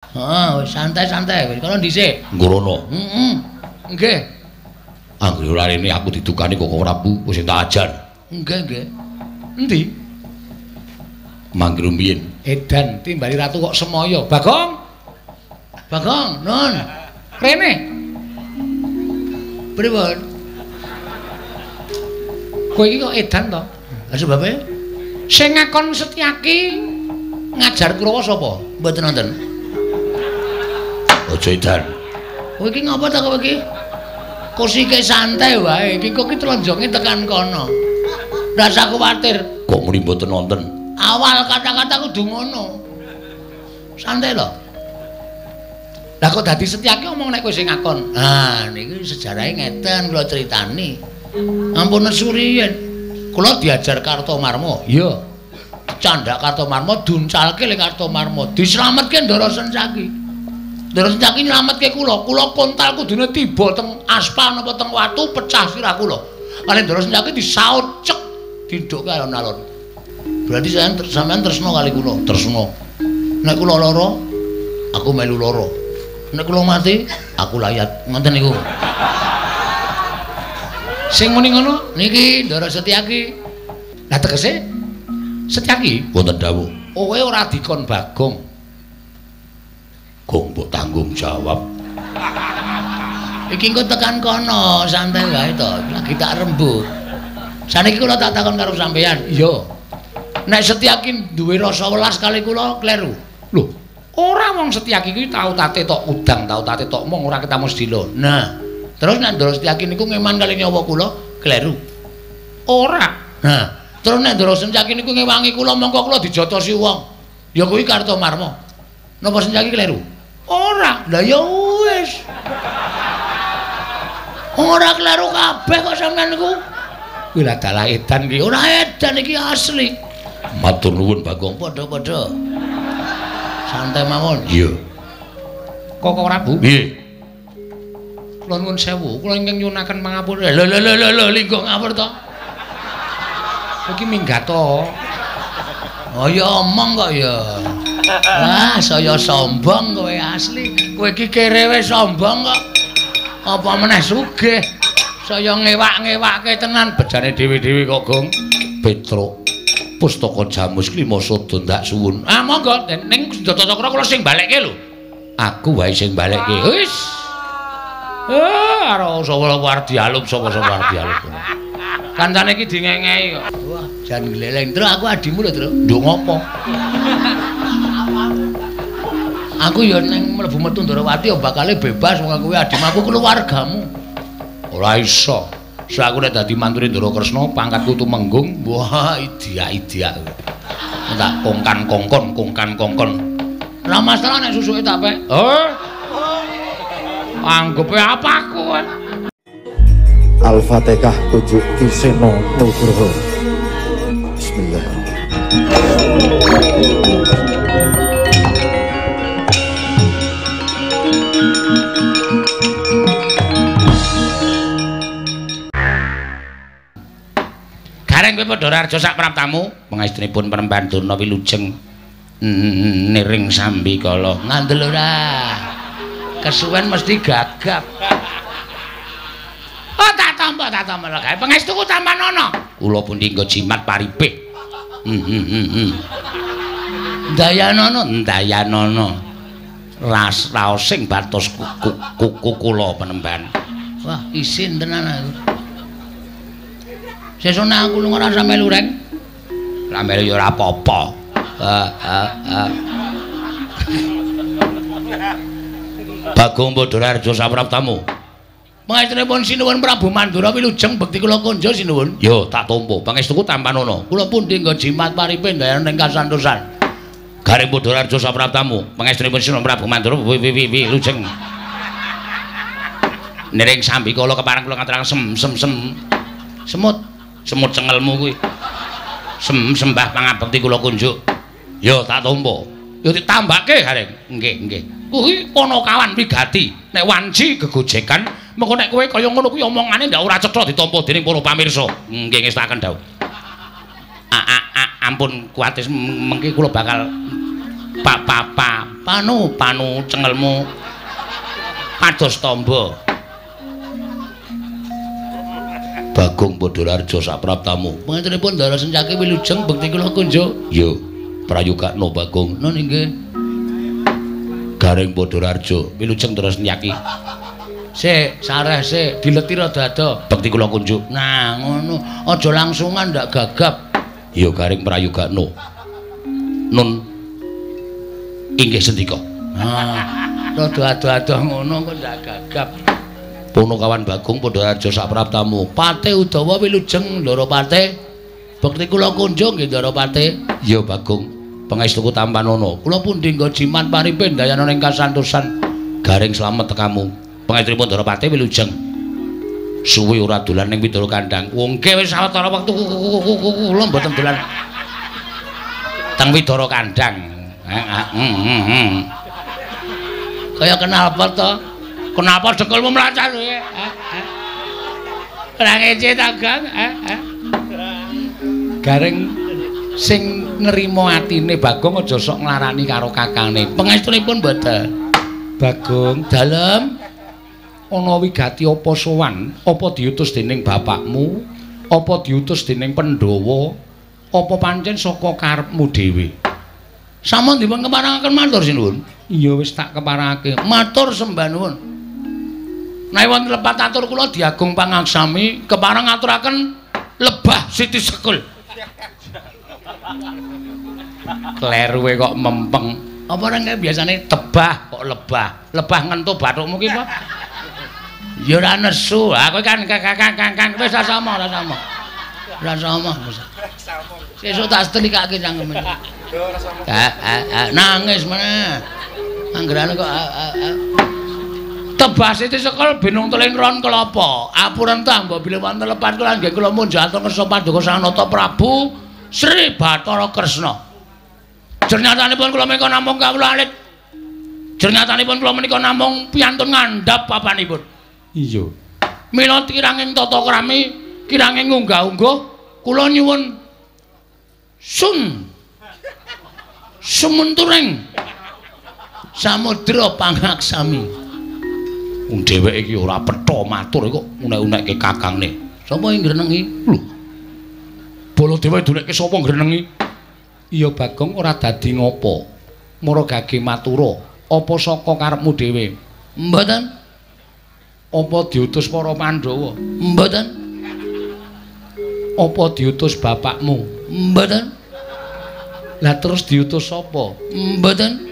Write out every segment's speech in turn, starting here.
Heeh, wis santai-santai wis kono dhisik. Ngrono. Heeh. Nggih. Anggere ora rene aku didukani Koko Prabu wis tak ajar. Nggih, nggih. Endi? Mangke rumiyin. Edan timbali ratu kok semaya. Bagong. Bagong, nun. Rene. Pripun? Kowe iki kok edan to? Lah sebabe? Sing ngakon Setyaki ngajar Kurawa sapa? Mboten nonton. Aja edan. Kowe iki ngapa ta kowe iki? Kosike santai wae, iki kok iki tlenjonge tekan kono. Rasa kuwatir. Kok muni mboten nonton? Awal kata-kata kudu ngono. Santai lho. Lah kok dadi Setyaki omong nek kowe sing ngakon. Ah, niki sejarahe ngeten kula critani. Ampun nesu riyen. Kula diajar Kartomarma. Iya. Candhak Kartomarma duncalke le Kartomarma, dislametke Ndara Sencaki. Ndara Sencaki nylametke kula. Kula kontal kudune tiba teng aspal napa teng watu pecah sirah kula. Kali Ndara Sencaki disaut cek dindhukke alon-alon. Berarti sampean tresna kali kula, tresna. Nek kula lara, aku melu lara. Nek kula mati, aku layat. Ngoten niku. Sing muni ngono niki Ndara Setyaki. Lah tegese Setyaki wonten dawuh. Kowe ora dikon Bagong. Gong mbok tanggung jawab. Iki engko tekan kono, santai wae to. Lagi tak rembug. Saniki kula tak takon karo sampeyan. Iya. Nek Setyaki duwe rasa welas kali kula kleru. Lho, ora wong Setyaki kuwi tau tate tok udang, tau tate tok mong ora ketemu sedilo. Nah, terus nek Ndara Setyaki niku ngeman kali nyawa kula kleru. Ora. Nah, terus nek Ndara Setyaki niku ngewangi kula mongko kula dijotosi wong. Ya kuwi Kartomarma. Napa Setyaki kleru? Ora. Lah ya wis. Ora kleru kabeh kok sampean niku. Kuwi lah dalah edan iki. Ora edan iki asli. Matur nuwun Bagong. Padha-padha. Santai mawon. Iya. Koko Prabu. Nggih. Kula nuwun sewu, kula ingkang nyuwunaken pangapura. Lho lho lho lho, linggo ngapur to. Iki minggat to. Oh ya omong kok ya. Wah, saya sombong kowe asli. Kowe iki kerewe sombong kok. Apa meneh sugih. Saya ngewak-ngewake tenan bejane dhewe-dhewe kok, Gong. Petruk. Pustaka Jamus Klima Sada ndak suwun. Ah monggo, ning Senjata Cakra kula sing balekke lho. Aku wae sing balekke. Wis. Eh, ora sapa arep dialup, sapa-sapa arep dialup. Kancane iki dingengehi kok. Wah, jan gleleng. Truk aku adimu lho, Truk. Nduk ngopo? Aku ya ning mlebu metu Ndorowati ya bakale bebas wong aku kuwi adimu, aku keluargamu. Ora iso. So aku nek dadi mantune Ndara Kresna, pangkatku tumenggung. Wah, idiak-idiak. Tak kongkan-kongkon, kongkan-kongkon. Ora masalah nek susuke tak pek. Eh. Anggepe apa aku? Al-Fatihah tujuk Ki Seno Nugroho. Bismillah. Gareng kowe padha rarja sak praptamu, pangestunipun Panembahan Durna wilujeng niring sambikala. Ngandel ora. Kesuwen mesti gagap. Oh tak tampa lho gawe pangestuku tampanono. Kula pundi nggo jimat paripih. Ndayanono, ndayanono. Ras raosing batos kuku kula Panembahan. Wah, isin tenan aku. Sesuk nek aku lunga ora sampe lureng. Lah melu ya ora apa-apa. Bagong Badararja sapraptamu. Pangestunipun sinuwun Prabu Mandura wilujeng bekti kula konjo sinuwun. Yo tak tampa. Pangestuku tampanono. Kula pundi nggo jimat paripe ndayan ing kasantosan. Gareng Badararja sapraptamu. Pangestunipun sinuwun Prabu Mandura wilujeng. Niring sambikala kepareng kula ngaturaken sem sem sem. Semut, semut cengelmu kuwi. Sem sembah pangabekti kula kunjuk. Yo tak tampa. Yo ditambake Gareng. Nggih, nggih. Kuwi Panakawan wigati. Nek wanci gegojekan, mengko nek kowe kaya ngono kuwi omongane ndak ora cetha ditampa dening para pamirsa. Nggih ngestaken dawuh. Ampun kuwatir mengki kula bakal Pa pa pa panu panu cengelmu pados tamba. Bagong Badararja sapraptamu. Pangantenipun Ndara Sencaki wilujeng bekti kula kunjuk. Yo, prayogakno Bagong. Nun inggih. Gareng Badararja wilujeng Ndara Sencaki. Sik, sareh sik, dileti rada ado. Bekti kula kunjuk. Nah, ngono. Aja langsungan ndak gagap. Yo Gareng prayogakno. Nun inggih sendika. Nah, rada ado-ado ngono kok ndak gagap. Punakawan Bagong Badararja sapraptamu. Pate Udawa wilujeng Ndara Pate. Bekti kula kunjung nggih Ndara Pate. Ya Bagong, pangestuku tampanana. Kula pundi nggo jimat paripe ndayana ing kasantosan. Gareng slamet tekamu. Pangestunipun Ndara Pate wilujeng. Suwe ora dolan ning Widara Kandang. Wong nggih wis sawetara wektu kula mboten dolan teng Widara Kandang. Kaya kenal apa to? Kenapa dengkulmu mlacat kowe? Ora ngece ta, Gang? Gareng sing nrimo atine Bagong aja sok nglarani karo kakangne. Pangestunipun mboten. Bagong, dalem ana wigati apa sowan? Apa diutus dening bapakmu? Apa diutus dening Pandhawa? Apa pancen saka karepmu dhewe? Sampun dipun keparengaken matur sinuwun. Iya wis tak keparengake. Matur sembah nuwun. Nek wonten lepat atur kula diagung pangaksami kepareng ngaturaken lebah Siti Sekul. Kleruwe kok mempeng. Apa ora kae biasane tebah kok lebah. Lebah ngentu bathukmu ki apa? Ya ora nesu. Ha kowe kan kang wis ora sama, ora sama. Ora sama. Sesuk tak setelikake cangkeme. Nangis meneh. Anggerane kok Tebah Siti Sekul binung teling ron kelapa. Apurentah mbok bilih wonten lepat kula nggih kula munjuk atur kersa paduka Sang Nata Prabu Sri Bathara Kresna. Jernyatanipun kula menika namung kawula alit. Jernyatanipun kula menika namung piyantun ngandhap papanipun. Iya. Mila kiranging tata krami, kiranging unggah-ungguh kula nyuwun sun sumunturing samudra pangaksami. Wong dheweke iki ora petha matur kok unek-unekke kakangne. Sapa ing grenengi? Lho. Baladewa dunekke sapa grenengi? Iya Bagong ora dadi ngopo. Mara gage matura, apa saka karepmu dhewe? Mboten. Apa diutus para Pandhawa? Mboten. Apa diutus bapakmu? Mboten. Lah terus diutus sapa? Mboten.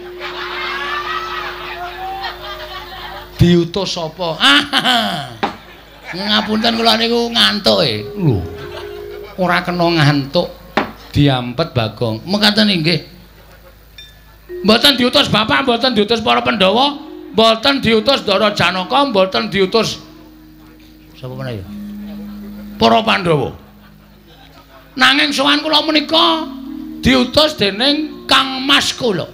Diutus sapa? Ngapunten kula niku ngantuk e. Lho. Ora kena ngantuk. Diampet Bagong. Mekaten inggih. Mboten diutus bapak, mboten diutus para Pandhawa, mboten diutus Ndara Janaka, mboten diutus sapa meneh ya? Para Pandhawa. Nanging sowan kula menika diutus dening Kang Mas kula.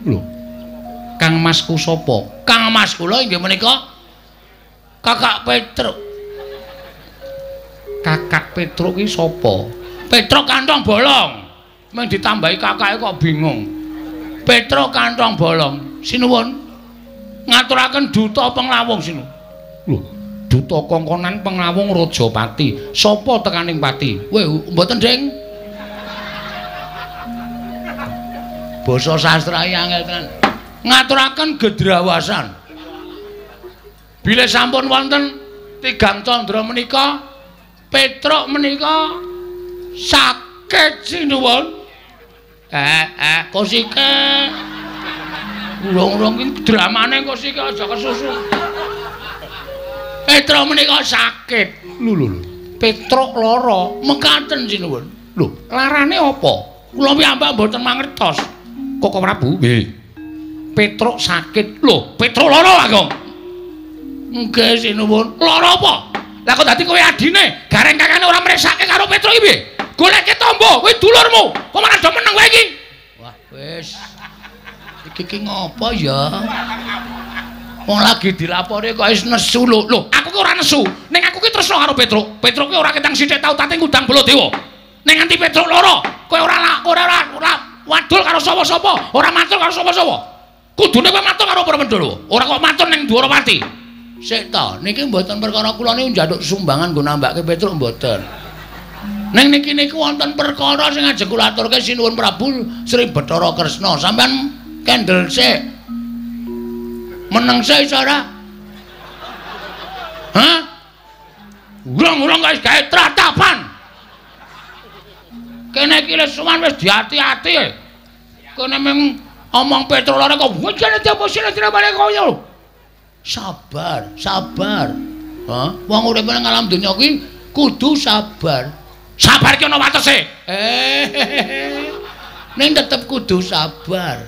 Lho. Kang Masku sapa? Kang Mas kula inggih menika Kakak Petruk. Kakak Petruk ki sapa? Petruk kantong bolong. Mung ditambahi kakake kok bingung. Petruk kantong bolong. Sinuwun. Ngaturaken duta penglawung sinuwun. Lho, duta kongkonan penglawung Rajapati. Sapa tekaning pati? Weh, mboten, Ding. Basa sastra angel tenan. Ngaturaken gedrawasan. Bilih sampun wonten tigang candra menika, Petruk menika sakit sinuwun. Kosike. Urung-urung iki dramane kosike aja kesusu. Petruk menika sakit. Lho lho lho. Petruk lara, mekaten sinuwun. Lho, larane apa? Kula piyambak mboten mangertos. Koko Prabu? Nggih. Petruk sakit. Lho, Petruk lara, Bagong. Nggih sinuwun. Lara apa? Lah kok dadi kowe adine, gareng kakane ora mresake karo Petruk iki piye? Goleke tombo, kowe dulurmu. Kok malah do meneng kowe iki? Wah, wis. Iki ki ngopo ya? Wong lagi dilapori kok wis nesu lho. Lho, aku ki ora nesu. Ning aku ki tresno karo Petruk. Petruk ki ora ketang sithik tau tate ngundang Baladewa. Ning nganti Petruk lara, kowe ora wadul karo sapa-sapa, ora matur karo sapa-sapa. Kudune kowe matur karo para Pandhawa, ora kok matur ning Dwarawati. Sik ta, niki mboten perkara kula niku njaluk sumbangan nggo nambake Petruk mboten. Ning niki niku wonten perkara sing ajeng kula aturke sinuwun Prabu Sri Bathara Kresna. Sampeyan kendel sik. Meneng sik iso ora? Hah? Urung-urung wis gawe tratapan. Kene iki wis suwan wis diati-ati. Kene mung omong Petruk loro kok wujane diapa sine balik koyo. Sabar, sabar. Hah? Wong urip nang alam donya kuwi kudu sabar. Sabar ki ana watese. Ning tetep kudu sabar.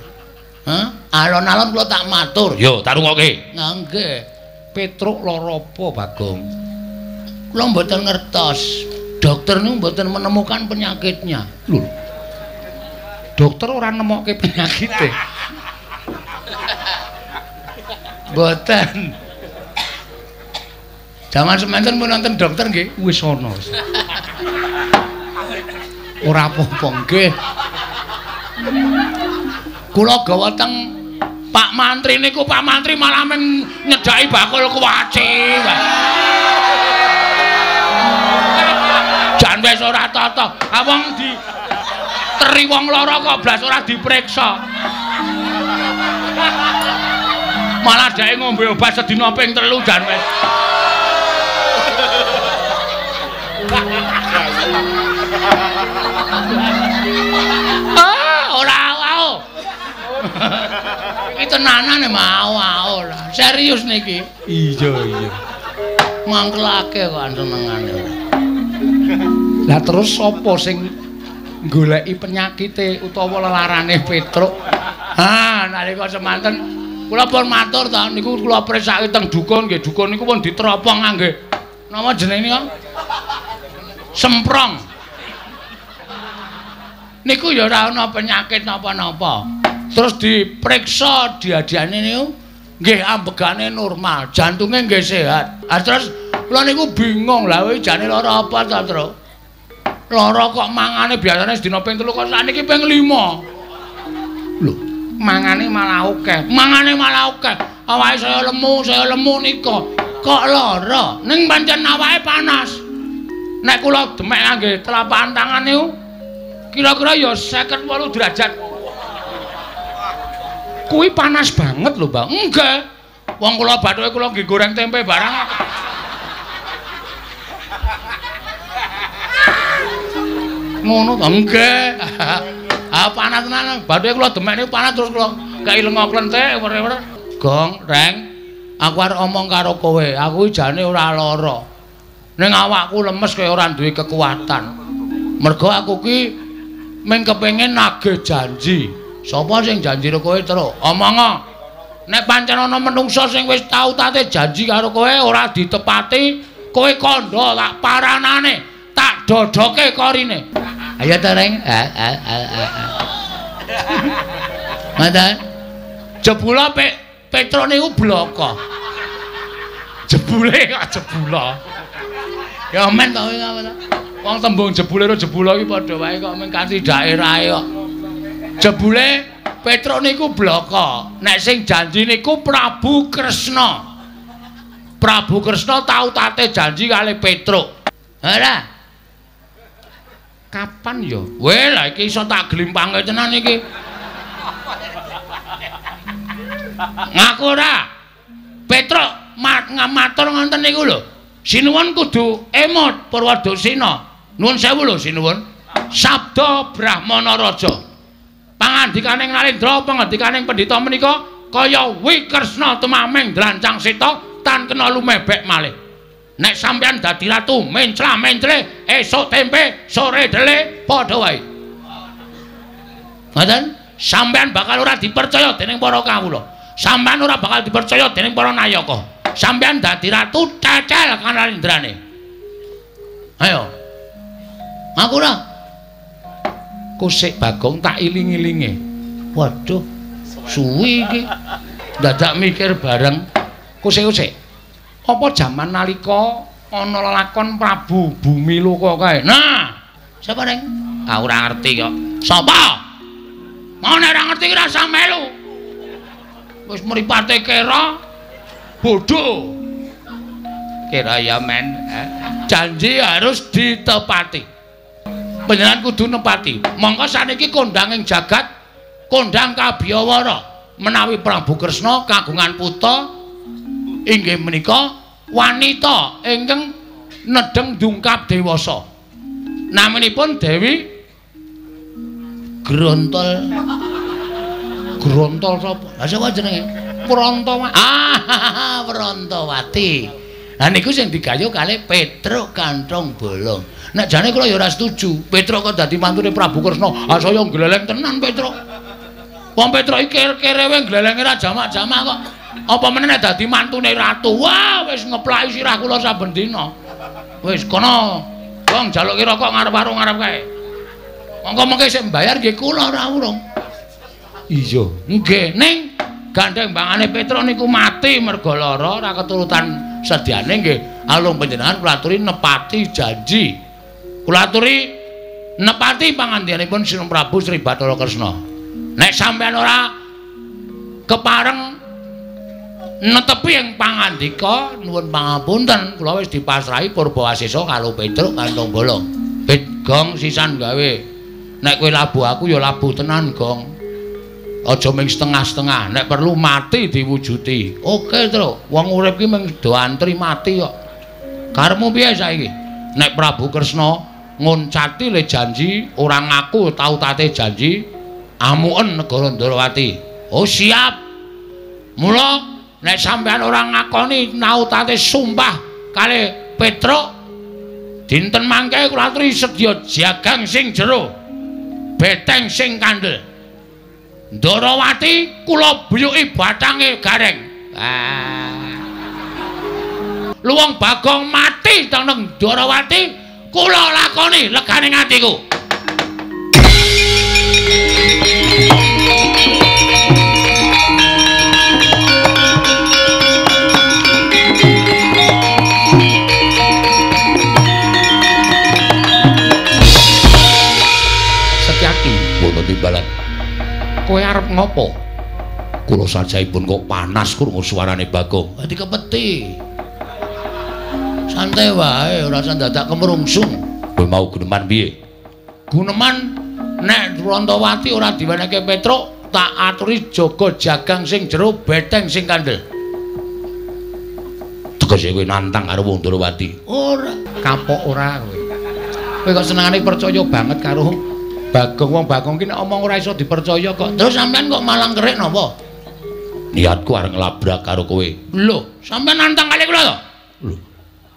Hah? Alon-alon kula tak matur. Yo, tak rungokke. Nggih. Petruk lara apa, Bagong? Kula mboten ngertos. Dokter niku mboten menemukan penyakitnya. Lho. Dokter ora nemokke penyakite. Mboten. Jaman semanten pun nonton dokter nggih? Wis ana. Ora apa-apa nggih. Kula gawa teng Pak Mantri niku, Pak Mantri malah men nyedhaki bakul kuwaci. Jan wis ora tata. Ah wong di teri wong lara kok blas ora diperiksa. Malah dheke ngombe obat sedina ping 3 jan wis. Ah, ora au. Iki tenanan mau au lah. Serius niki. Iya, iya. Mangkelake kok senengane. Lah terus sapa sing goleki penyakite utawa lelarane Petruk? Ha, nalika semanten kula pun matur ta niku kula presake teng dukun nggih, dukun niku pun diteropong ngangge napa jenenge niku? Semprong. Niku ya ora ana penyakit napa-napa. Terus diperiksa diadiane niku nggih ambegane normal, jantunge nggih sehat. Ah terus kula niku bingung, lha kowe jane lara apa ta, Truk? Lara kok mangane biasane sedina ping 3 kok sakniki ping 5. Lho, mangane malah akeh. Mangane malah akeh. Awake saya lemu nika. Kok lara? Ning pancen awake panas. Nek kula demek ngangge telapak tangan niku kira-kira ya 58 derajat. Kuwi panas banget lho, Mbak. Nggih. Wong kula bathuke kula nggih goreng tempe barang. Ngono to? Nggih. Ah panas tenan. Bathuke kula demek niku panas terus kula kei lenga klenthik wer-wer. Gong, Reng. Aku arep omong karo kowe. Aku jane ora lara. Ning awakku lemes kaya ora duwe kekuatan. Mergo aku ki mung kepengin nagih janji. Sapa sing janji karo kowe, Truk? Omongo. Nek pancen ana menungsa sing wis tau tate janji karo kowe ora ditepati, kowe kandha tak paranane, tak dodoke korine. Ayo ta, Reng. Mantan. Jebula Petruk niku bloko. Jebule kok jebula. Ya men to kowe ta. Wong tembung jebule karo jebula iki padha wae kok mung kanthi daerahe kok. Jebule Petruk niku bloko. Nek sing janji niku Prabu Kresna. Prabu Kresna tau tate janji kali Petruk. Ora. Kapan ya? Weh, lah iki iso tak glimpange tenan iki. Ngaku ora? Petruk matur ngoten niku lho. Sinuwun kudu emot Purwadasina. Nuwun sewu lho sinuwun. Sabda Brahmana Raja. Pangandikaning Narendra, pangandikaning pendhita menika kaya Wikresna tumaming drancang seta tan kena lumebek malih. Nek sampeyan dadi ratu mencla-mencle esuk tempe, sore dele padha wae. Ngoten? Sampeyan bakal ora dipercaya dening para kawula. Sampeyan ora bakal dipercaya dening para nayaka. Sampeyan dadi ratu cecel kanarendrane. Ayo. Ngaku ora? Kusik Bagong tak iling-ilinge. Waduh, suwi iki. Dadak mikir bareng. Kusik-kusik. Apa jaman nalika ana lelakon Prabu Bumiloka kae? Nah, sapa, Reng? Ah ora ngerti kok. Sapa? Mau nek ora ngerti ki rasa melu. Wis mripate kera bodho. Kira ya men. Janji harus ditepati. Panjenengan kudu nepati. Mongko saniki kondang ing jagat, kondang kabiyawara menawi Prabu Kresna kagungan putra inggih menika wanita ingkang nedheng dungkap dewasa. Naminipun Dewi Grontol. Grontol sapa? Lah sapa jenenge? Prantawati. Ah, Prantawati. Lah niku sing digayuh kalih Petruk Kanthong Bolong. Nek jane kula ya ora setuju. Petruk kok dadi mantune Prabu Kresna. Ah saya gleleng tenan Petruk. Wong Petruk iki kerewe glelenge ra jamak-jamak kok. Apa meneh nek dadi mantune ratu. Wah, wis ngeplaki sirah kula saben dina. Wis kono. Wong jaluki rokok ngarep warung ngarep kae. Monggo mengke sing mbayar nggih kula ora urung. Iya, nggih. Ning gandeng bangane Petruk niku mati merga lara ora keturutan sediane nggih. Alung panjenengan kula aturi nepati janji. Kula aturi nepati pangandikanipun Sinun Prabu Sri Bathara Kresna. Nek sampeyan ora kepareng netepi ing pangandika nuwun pangapunten kula wis dipasrahi Purbawasesa karo Petruk Kanthong Bolong. Pit gong sisan gawe. Nek kowe labuh aku ya labuh tenan gong. Aja ming setengah-setengah, nek perlu mati diwujuti. Oke, Truk. Wong urip ki mung do antri mati kok. Karepmu piye saiki? Nek Prabu Kresna ngoncati le janji, ora ngaku tau tate janji, amuken negara Ndrawati. Oh, siap. Mula nek sampeyan ora ngakoni nautate sumpah kalih Petruk, dinten mangke kula aturi sedya jagang sing jero, beteng sing kandel. Ndrawati kula buyuki bathange Gareng. Ah. Luwung Bagong mati teng Ndrawati kula lakoni legane atiku. Setyaki wonten timbalan. Kowe arep ngopo? Kula sajaipun kok panas krungu suarane Bagong. Dadi kepeti. Santai wae, ora usah dadak kemrungsung. Kowe mau guneman piye? Guneman nek Prantawati ora diwenehke Petruk, tak aturi jaga jagang sing jero, beteng sing kandel. Tegese kowe nantang karo wong Ndrawati. Ora, kapok ora kowe. Kowe kok senengane percaya banget karo Bagong. Wong Bagong ki nek omong ora iso dipercaya kok. Terus sampean kok malang kerik napa? Niatku arep nglabrak karo kowe. Lho, sampean nantang kali kula to? Lho,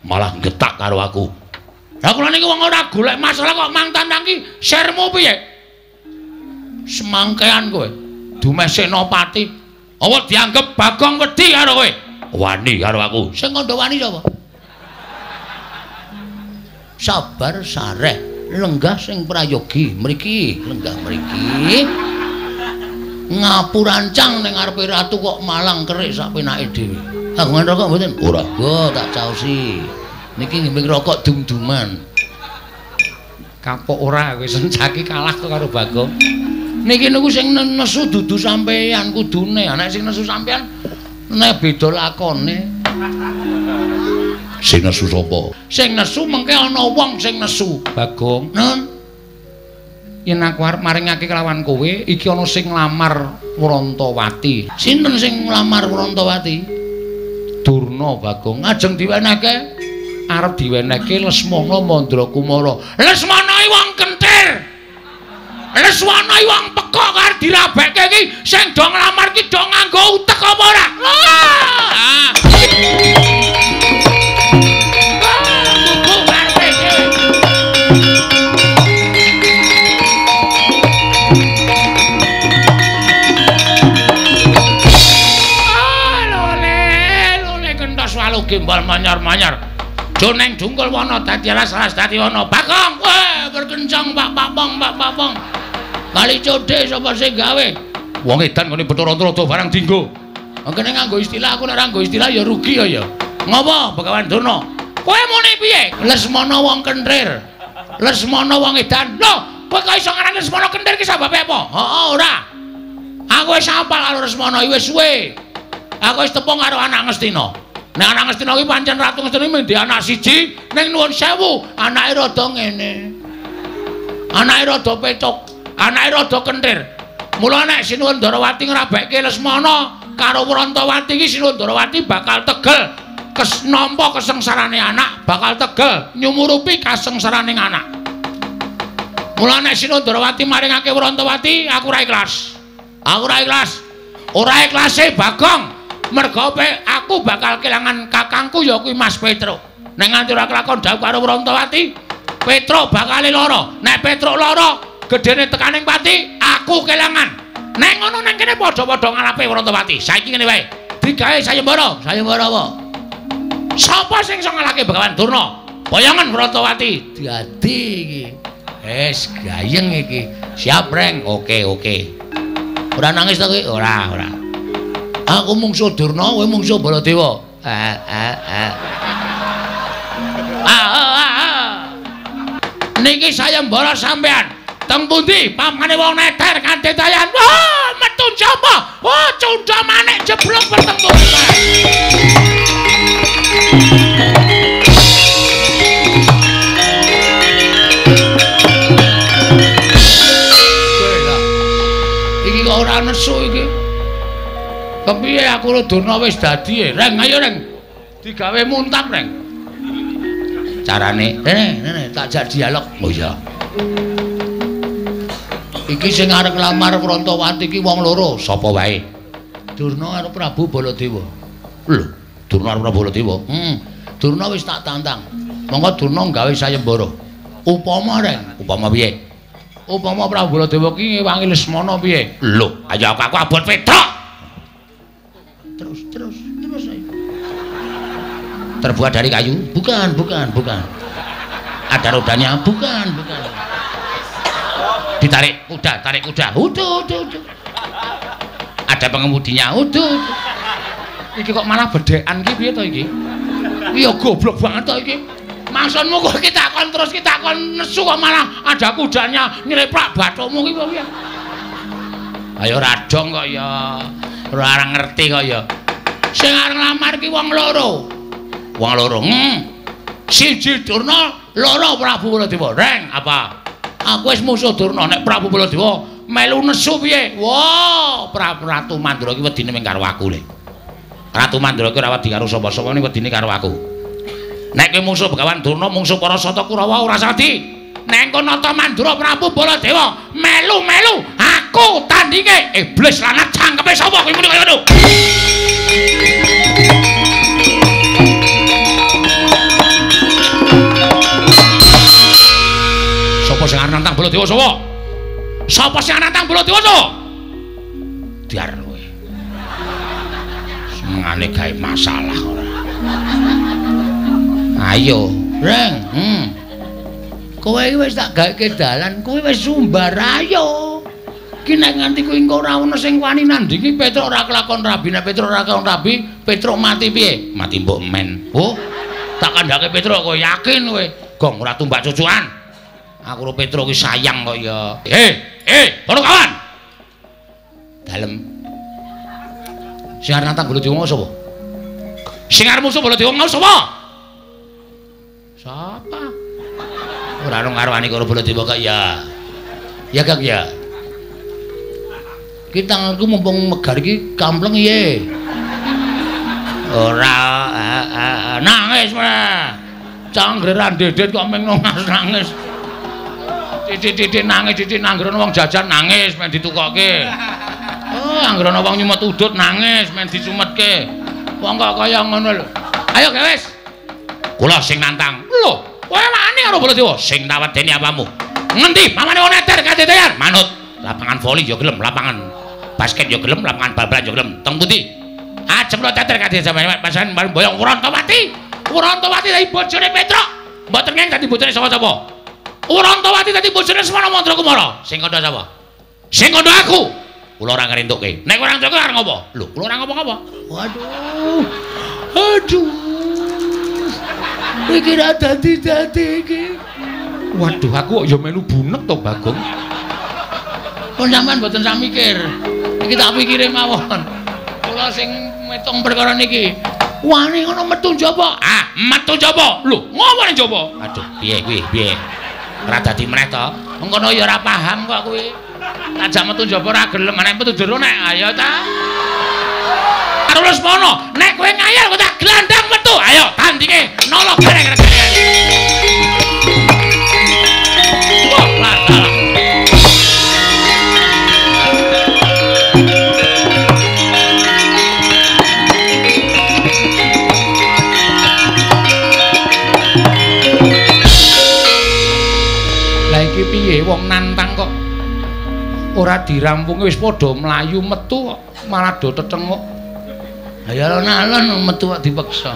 malah getak karo aku. Lah kula niki wong ora golek masalah kok mang tantang ki sermu piye? Semangkean kowe. Dumeh Senopati. Apa dianggep Bagong wedi karo kowe? Wani karo aku. Sing kandha wani sapa? Sabar sareh. Lenggah sing prayogi mriki, lenggah mriki. Ngapurancang ning ngarepe ratu kok malang kerik sak penake dhewe. Kagungan rokok mboten? Ora. Go tak caosi. Niki ngimbing rokok dum-duman. Kapok ora kowe sencaki kalah kok karo Bagong. Niki niku sing nesu dudu sampeyan kudune. Nek sing nesu sampeyan nek beda lakone. Sing nesu sapa? Sing nesu mengke ana wong sing nesu. Bagong, Nun. Yen aku arep maringake kelawan kowe, iki ana sing nglamar Prantawati. Sinten sing nglamar Prantawati? Durna, Bagong. Ajeng diwenehke? Arep diwenehke Lesmana Mandrakumara. Lesmana iki wong kentir. Lesmana iki wong pekok arep dirabekke iki sing do nglamar ki do nganggo utek apa ora? Ah. Gimbal manyar-manyar. Joneng dungkul wana dadi alas-alas dadi wana. Bagong, weh berkencang Pak Papong, Pak Papong. Kali codhe sapa sing gawe? Wong edan ngene Bathara Antarada barang dinggo. Kene nganggo istilah, aku nek ora nganggo istilah ya rugi ya ya. Ngopo Begawan Durna? Kowe muni piye? Lesmana wong kenthir. Lesmana wong edan. Lho, Kowe kok iso ngarani Lesmana kentir ki sababe apa? Heeh, ora. Aku wis hafal karo Lesmana iki wis suwe. Aku wis tepung karo anak Ngastina. Nek anak Ngastina ki pancen Ratu Ngastina mendhi anak siji, ning nuwun sewu, anake rada ngene. Anake rada petuk, anake rada kentir. Mula nek Sinuwun Ndarawati ngrabekke Lesmana karo Wrantawati iki Sinuwun Ndarawati bakal tegel nampa kesengsarane anak, bakal tegel nyumurupi kasengsarane anak. Mula nek Sinuwun Ndarawati maringake Wrantawati, aku ora ikhlas. Aku ora ikhlas. Ora ikhlase Bagong. Merga aku bakal kelangan kakangku ya kuwi Mas Petruk. Nek nganti ora kelakon dhawuh karo Wrantawati, Petruk bakal lara. Nek Petruk lara, gedene tekaning pati, aku kelangan. Nek ngono nang kene padha-padha ngalape Wrantawati. Saiki ngene wae. Digawe sayembara. Sayembara apa? Sapa sing iso ngalahke Begawan Durna? Boyongan Wrantawati. Dadi iki. Wis gayeng iki. Siap, Reng. Oke, oke. Ora nangis ta kowe? Ora, ora. Aku mungsuh Durna, kowe mungsuh Baladewa. Niki sayembara sampean. Teng pundi pamane wong neter kanthi dayan. Wah, metu sapa? Wah, cundha manik jeblok pertempuran. Iki kok ora nesu iki. Kepiye aku karo Durna wis dadi e? Reng, ayo Reng. Digawe muntap, Reng. Carane, rene, tak jak dialog. Oh iya. Iki sing arep nglamar Wrantawati iki wong loro, sapa wae? Durna karo Prabu Baladewa. Lho, Durna karo Prabu Baladewa. Durna wis tak tantang. Monggo Durna gawe sayembara. Upama, Reng, upama piye? Upama Prabu Baladewa ki ngewangi Lesmana piye? Lho, ayo aku abot Petruk. Terus, terus, terus ayo. Terbuat dari kayu? Bukan, bukan, bukan. Ada rodanya? Bukan, bukan. Ditarik kuda, tarik kuda. Uduh, uduh, uduh. Ada pengemudinya. Uduh, uduh. Iki kok malah bedhekan ki piye to iki? Iya goblok banget to iki. Maksudmu kok kita kon terus kita kon nesu kok malah ada kudanya nyeleplak bathukmu ki piye? Ayo radong kok ya. Ora ngerti kok ya. Sing arep nglamar ki wong loro. Wong loro. Siji Durna, loro Prabu Baladewa. Reng, apa? Aku wis musuh Durna, nek Prabu Baladewa melu nesu piye? Wah, Prabu Ratu Mandura ki wedine mung karo aku le. Ratu Mandura ki ora wedi karo sapa-sapa, ning wedine karo aku. Nek kowe musuh Begawan Durna, mungsuh para Sata Kurawa ora sadi. Nek kono Nata Mandura Prabu Baladewa melu-melu aku tandinge. Iblis lanat cangkeme sapa kowe muni kaya ngono? Sapa sing arep nantang Baladewa sapa? Sapa sing arep nantang Baladewa sapa? Diar kowe. Senengane gawe masalah ora. Ayo, Reng. Kowe iki wis tak gawe dalan, kowe wis sumbar ayo. Ki nek nganti kowe engko ora ono sing wani nandingi Petruk ora kelakon rabi, nek Petruk ora kelakon rabi, Petruk mati piye? Mati mbok men. Oh, tak kandhake Petruk kowe yakin kowe. Gong ora tumbak cucukan. Aku karo Petruk ki sayang kok ya. Para kawan. Dalem. Sing arep nantang Baladewa sapa? Sing arep musuh Baladewa mau sapa? Sapa? Ora ono ngarwani karo Baladewa kok ya. Ya Kang ya. Ki tanganku mumpung megar iki kampleng piye? Ora nangis meh. Canggeran dedet kok meng nangis. Titik-titik nangis, titik nanggrono wong jajan nangis men ditukokke. Oh, anggrono wong nyumet udut nangis men disumetke. Wong kok kaya ngono lho. Ayo wis. Kula sing nantang. Lho, kowe wani karo Baladewa? Sing tak wedeni apamu? Ngendi pamane wong neter kadetean? Manut. Lapangan voli ya gelem, lapangan basket ya gelem, lapangan bal-balan ya gelem. Teng pundi? Ajeng kula teter kadhe sampeyan pasan boyong Wrantawati. Wrantawati dadi bojone Petruk. Mboten ngeng dadi bojone sapa-sapa. Wrantawati dadi bojone Semana Mandra Kumara. Sing kandha sapa? Sing kandha aku. Kula ora ngrentukke. Nek ora ngrentukke arep ngopo? Lho, kula ora ngopo-ngopo. Waduh. Aduh. Iki ra dadi-dadi iki. Waduh, aku kok ya melu bunek to, Bagong. Pun sampean mboten sak mikir. Iki tak pikire mawon. Kula sing metung perkara niki. Wani ngono metu njaba. Ah, metu njaba. Lho, ngopo ning njaba? Aduh, piye kuwi? Piye? Ora dadi meneh to. Mengkono ya ora paham kok kuwi. Tak metu njaba ora gelem, nek metu jero nek ayo ta. Karo Lesmana, nek kowe ngayal kok tak glandang metu. Ayo tandinge nolok gareng. Wah, salah. Lah iki piye wong nantang kok ora dirampungi wis padha mlayu metu kok malah do tetenguk. Ha ya alon-alon metu kok dipeksa.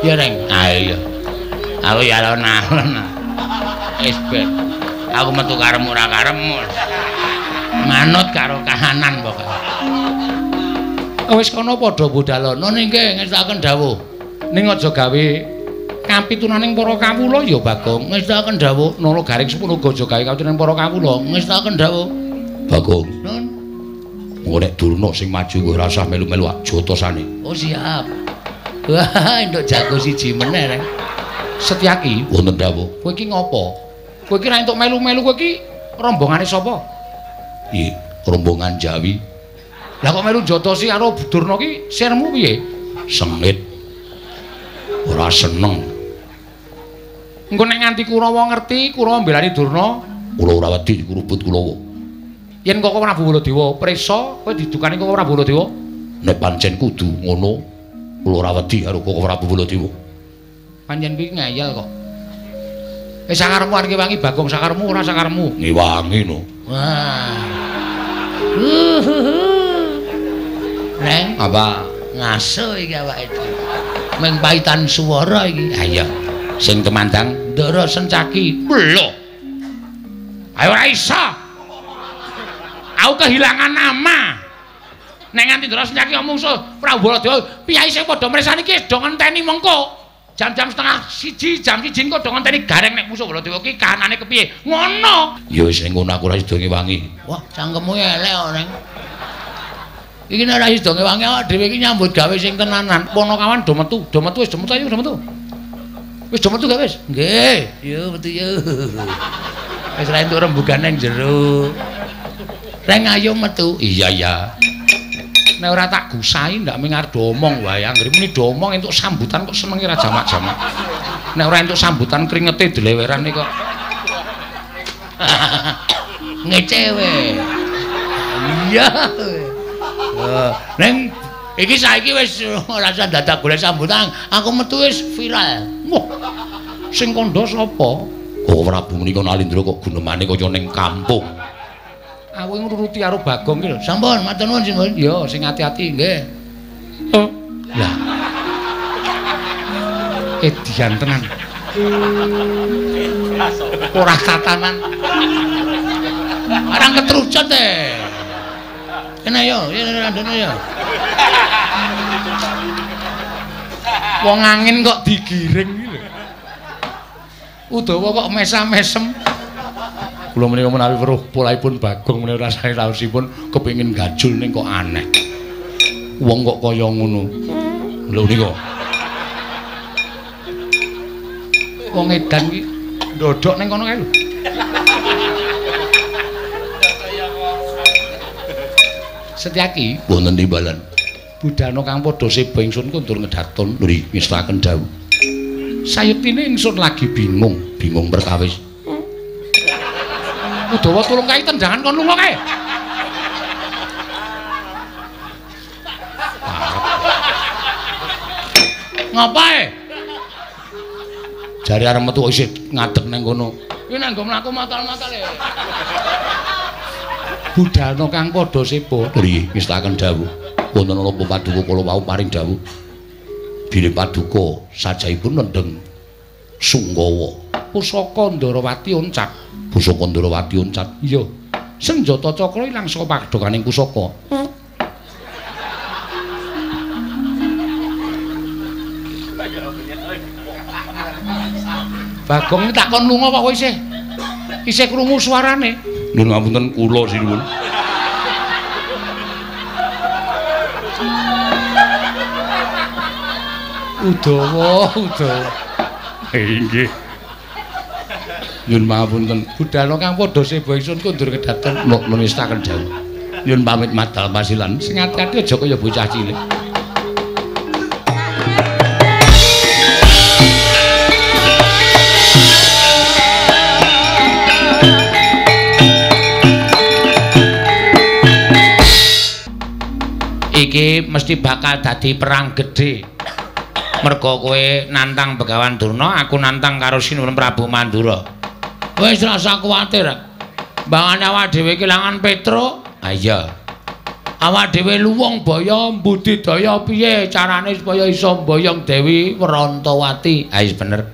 Ya Reng. Ah iya. Aku ya alon-alon. Wis ben. Aku metu karepmu ora karepmu. Manut karo kahanan pokoke. Wis kono padha budalono nggih ngestakaken dawuh. Ning aja gawe kapitunaning para kawula ya Bagong. Ngestakaken dawuh. Nala Garing Sepuh uga aja gawe kapitunaning para kawula. Ngestakaken dawuh. Bagong. Nun. Engko nek Durna sing maju kowe ora usah melu-melu jotosane. Oh siap. Wah, entuk jago siji meneh, Reng. Setyaki wonten dawuh. Kowe iki ngopo? Kowe iki ra entuk melu-melu, kowe iki rombongane sapa? Iya, rombongan Jawi. Lah kok melu jotosi karo Durna ki sirmu piye? Sengit. Ora seneng. Engko nek nganti Kurawa ngerti, Kurawa mbelani Durna, kula ora wedi dikurubut Kurawa. Yen Koko Prabu Baladewa prisa, kowe didukani Koko Prabu Baladewa? Nek pancen kudu ngono, kula ora wedi karo Koko Prabu Baladewa. Pancen kuwi ngeyel kok. Sakarepmu arep ngewangi Bagong, sakarepmu ora sakarepmu? Ngewangi no. Wah. Reng, apa? Ngaso iki awake dhewe. Meng paitan swara iki. Ha iya. Sing tumandang Ndara Sencaki. Lho. Ayo ora iso. Aku kehilangan nama. Nek nganti Ndara Sencaki omong so Prabu Baladewa, piyai sing padha mresani iki do ngenteni mengko. Jam-jam 12:30, jam 1 engko do ngenteni Gareng nek musuh Baladewa ki kahanane kepiye. Ngono. Ya wis ning ngono aku ora sida ngewangi. Wah, cangkemmu elek kok, Reng. Iki nek ora sida ngewangi awak dhewe iki nyambut gawe sing tenanan. Ponokawan do metu, do metu wis do metu ayo do metu. Wis do metu gak wis? Nggih, yo metu yo. Wis ra entuk rembugan nang jero. Reng ayo metu. Iya iya. Nek ora tak gusai ndak ming arep omong wae. Anggere muni do omong entuk sambutan kok senenge ra jamak-jamak. Nek ora entuk sambutan kringete dlewerane kok. Ngecewe. Iya. Neng iki saiki wis ora usah dadak golek sambutan. Aku metu wis viral. Wah. Sing kandha sapa? Oh Prabu menika Nalindra kok gunemane kaya ning kampung. Aku ngruruti karo Bagong ki lho. Sampun, matur nuwun Simbun. Ya, sing ati-ati nggih. Oh. Lah. Edian tenan. Ora tatanan. Arang ketrucut e. Kene yo, randone yo. Wong angin kok digiring iki lho. Udawa kok mesam-mesem. Kula menika menawi weruh polahipun Bagong menika rasane raosipun kepengin gajul ning kok aneh. Wong kok kaya ngono. Lho nika. Wong edan iki ndodhok ning kono kae lho. Setyaki wonten timbalan. Budhana kang padha seba ingsun kundur ngedhaton nggih ngestaken dawuh. Sayektine ingsun lagi bingung, bingung perkawis. Udawa tulung kae tendangan kon lunga kae. Ngapae? Jare arep metu isih ngadeg ning kono. Iki nang nggo mlaku matal-matal e. Budhana kang padha seba nggih ngestaken dawuh. Wonten napa paduka kula wau paring dawuh. Bilih paduka sajahipun nendheng Sungkawa. Pusaka Ndarawati oncat. Pusaka Ndarawati oncat. Iya. Senjata cakra ilang saka padhokaning pusaka. Bagong tak kon lunga kok kowe isih. Isih krungu suarane. Nyuwun ngapunten kula sinuwun. Udawa, udawa. Inggih. Nyuwun pangapunten. Budhalo kang padha seba ingsun kondur kedaton nestaken dawuh. Nyuwun pamit madal pasilan. Sing ati-ati aja kaya bocah cilik. Iki mesti bakal dadi perang gedhe. Mergo kowe nantang Begawan Durna, aku nantang karo Sinuwun Prabu Mandura. Wis rasa kuwatir. Mbangane awak dhewe kelangan Petruk. Ha iya. Awak dhewe luwung baya mbudidaya piye carane supaya iso mboyong Dewi Wrantawati. Ha wis bener.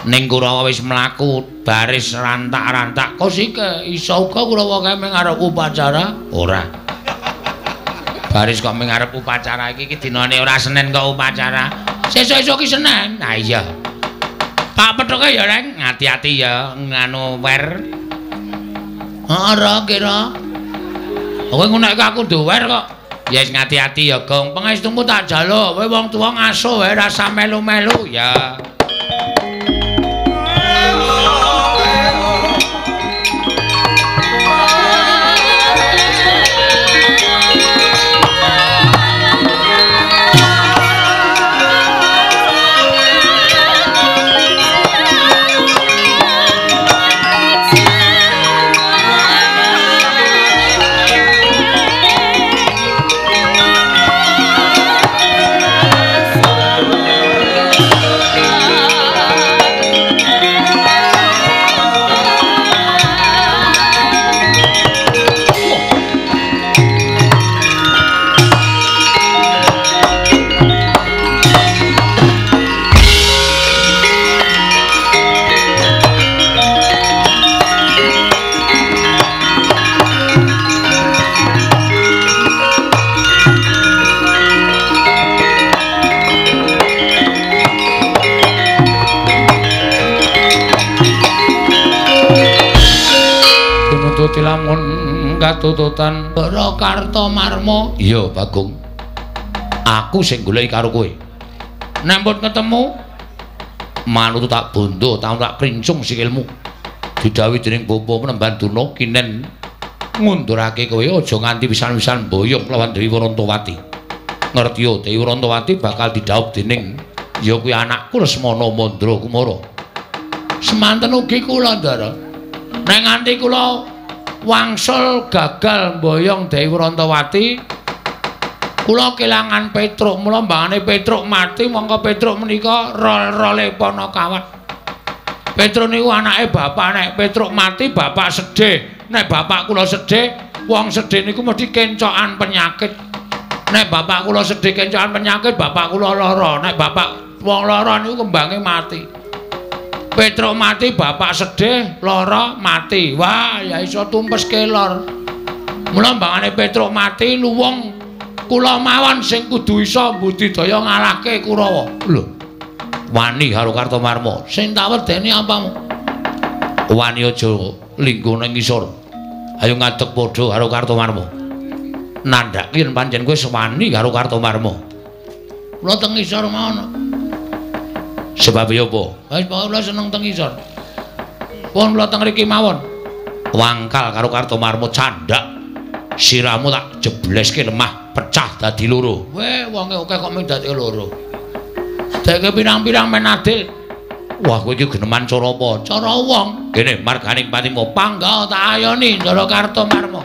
Ning Kurawa wis mlaku baris rantak-rantak. Kosike iso uga Kurawa kae mung arep upacara? Ora. Baris kok mung arep upacara iki iki dinane ora Senin kok upacara. Sesuk-esuk ki Senin. Ha iya. Tak pethuke ya, Reng. Ati-ati ya nganu wer. Ora kira. Kowe ngono aku duwer kok. Ya wis ngati-ati ya, Gong. Pangestumu tak jaluk. Kowe wong tuwa ngasuh wae rasa melu-melu ya. Lamun katututan Bara Kartomarma. Iya, Bagong. Aku sing goleki karo kowe. Nek mbut ketemu manut tak bondo, tak krincung sikilmu. Didhawuhi dening Bapa Penemban Durna kinen ngundurake kowe aja nganti pisan-pisan mboyong lawan Dewi Wrantawati. Ngerti yo, Dewi Wrantawati bakal didhawuh dening ya kuwi anakku Lesmana Mandra Kumara. Semanten ugi kula, Ndara. Nek nganti kula wangsul gagal mboyong Dewi Wrantawati, kula kelangan Petruk. Mula mbangane Petruk mati, mongko Petruk menika rol-role Panakawan. Petruk niku anake bapak. Nek Petruk mati bapak sedih. Nek bapak kula sedih, wong sedih niku mesti kencokan penyakit. Nek bapak kula sedih kencokan penyakit, bapak kula lara. Nek bapak wong lara niku kembange mati. Petruk mati, bapak sedih, lara, mati. Wah, ya iso tumpes kelor. Mula mbangane Petruk mati, luwung kula mawon sing kudu iso mbudidaya ngalahke Kurawa. Lho. Wani karo Kartomarma. Sing tak wedeni apamu? Wani aja lingguh nang ngisor. Ayo ngadeg padha karo Kartomarma. Nandhake yen pancen kowe wani karo Kartomarma. Kula teng ngisor mawon. Sebab ya apa? Wis pokoke kula seneng teng ngisor. Pun kula teng mriki mawon. Wangkal karo Kartomarma candhak. Siramu tak jebleske lemah pecah dadi loro. Weh, wonge akeh kok mung dadi loro. Deke pirang-pirang men adil. Wah, kowe iki geneman cara apa? Cara wong. Kene marganing patimu pangga tak ayoni Ndara Kartomarma.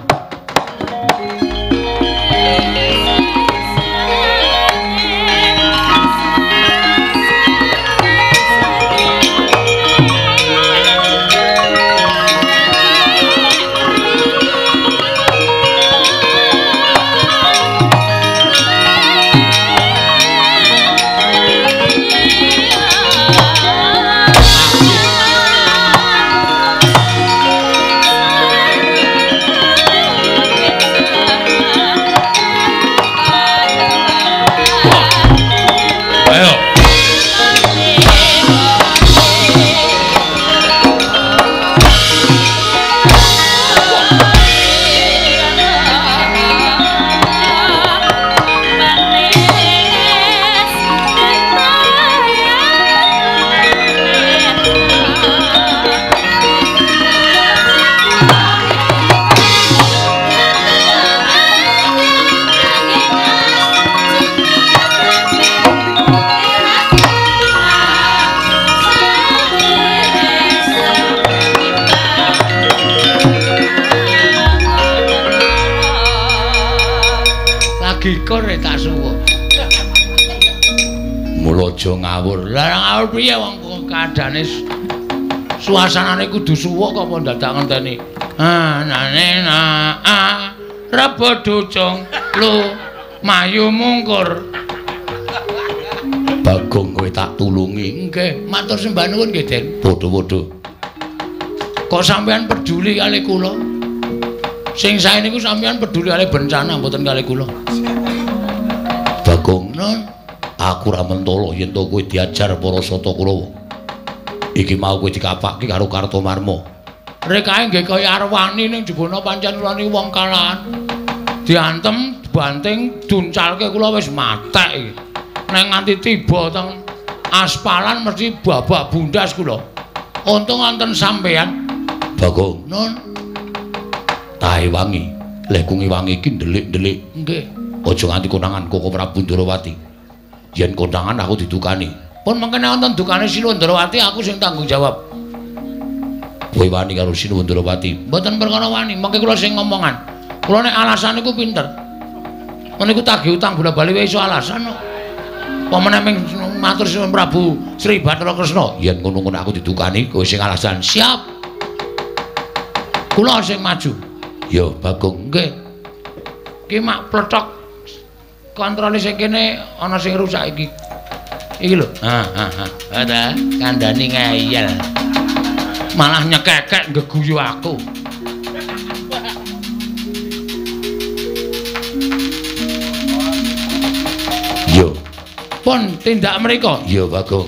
Lagi kor tak suwuk. Mula aja ngawur. Lah ngawur piye wong kaadane suasanane kudu suwuk kok apa dadak ngenteni. Ah nane na a rebo ducung lu mayu mungkur. Bagong kowe tak tulungi. Nggih, matur sembah nuwun nggih, Den. Padha-padha. Kok sampean peduli kali kula? Sing sae niku sampean peduli kali bencana mboten kali kula. Bagong, nun, aku ora mentolo yen to kowe diajar para Sata Kurawa. Iki mau kowe dikapake karo Kartomarma. Rekae nggih kaya arwani ning jebana pancen kula niku wong kalahan. Diantem, dibanting, duncalke kula wis matek iki. Nek nganti tiba teng aspalan mesti babak bundas kula. Untung wonten sampean. Bagong, nun. Tahe wangi, lek kungi wangi iki ndelik-ndelik. Nggih. Aja nganti konangan Koko Prabu Ndrawati. Yen konangan aku didukani. Pun mengkene wonten dukane Sinuwun Ndrawati aku sing tanggung jawab. Kowe wani karo Sinuwun Ndrawati? Mboten perkara wani, mengke kula sing ngomongan. Kula nek alasan niku pinter. Meniku tagih utang bola-bali wae iso alasan kok. Pamene ming matur Sinuwun Prabu Sri Bathara Kresna, yen ngono-ngono aku didukani kowe sing alasan. Siap. Kula sing maju. Ya Bagong, nggih. Ki mak plethok kontrole sing kene ana sing rusak iki. Iki lho. Ha ha ha. Ta kandhani ngeyel. Malah nyekekek nggeguyu aku. Yo. Pun tindak mriko. Ya Bagong.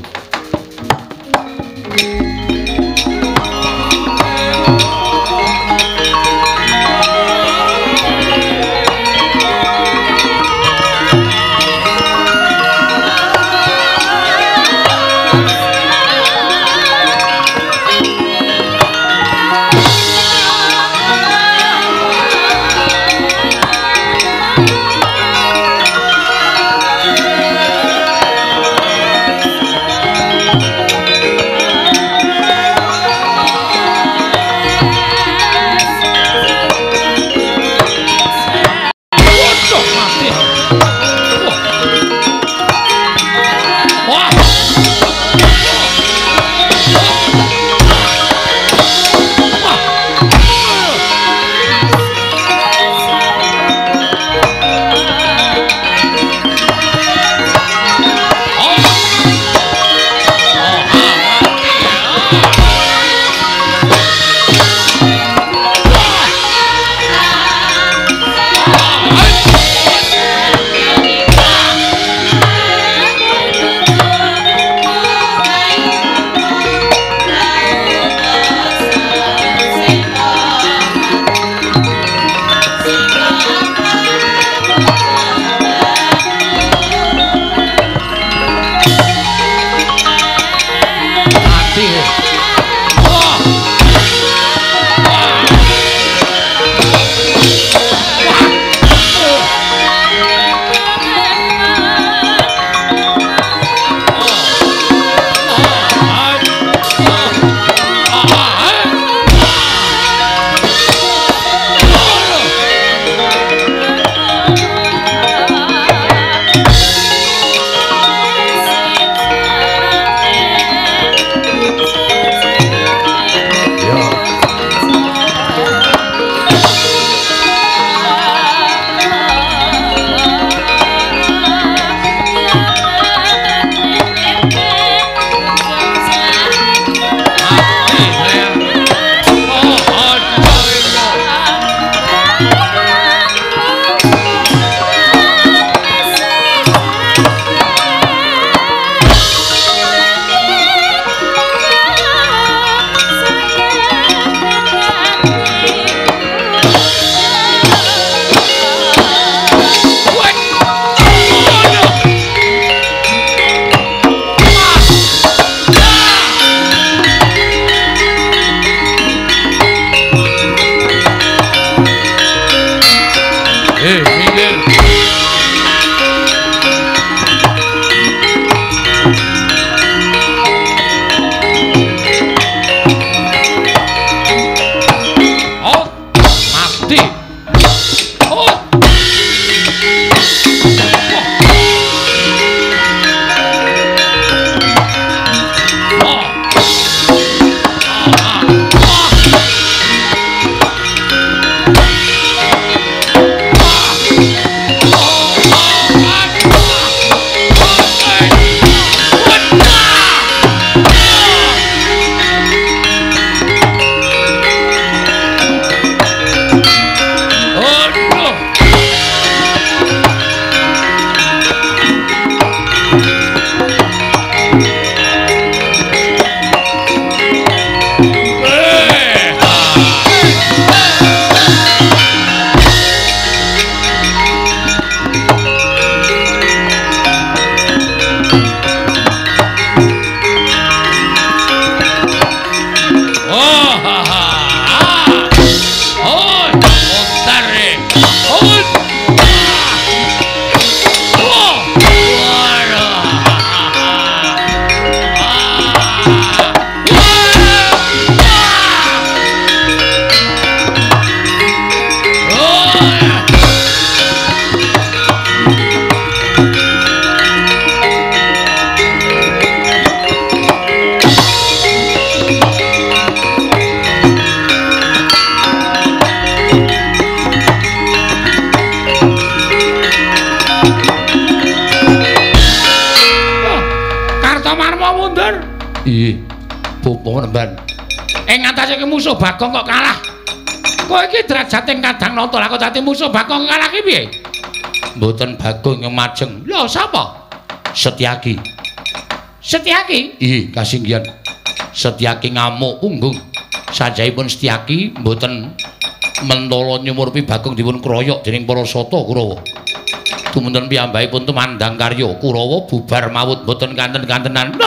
Iya, Bapak Nemban. Ing ngatasé ki musuh Bagong kok kalah. Kowe iki derajate Kadang Nata, lah kok dadi musuh Bagong kalah ki piye? Mboten Bagong yang majeng. Lho, sapa? Setyaki. Setyaki? Iya, kasinggihan. Setyaki ngamuk punggung. Sajahipun Setyaki mboten mentala nyumurpi Bagong dipun kroyok dening para sata Kurawa. Tumunten piyambakipun tumandang karya Kurawa bubar mawut mboten kanten-kantenan.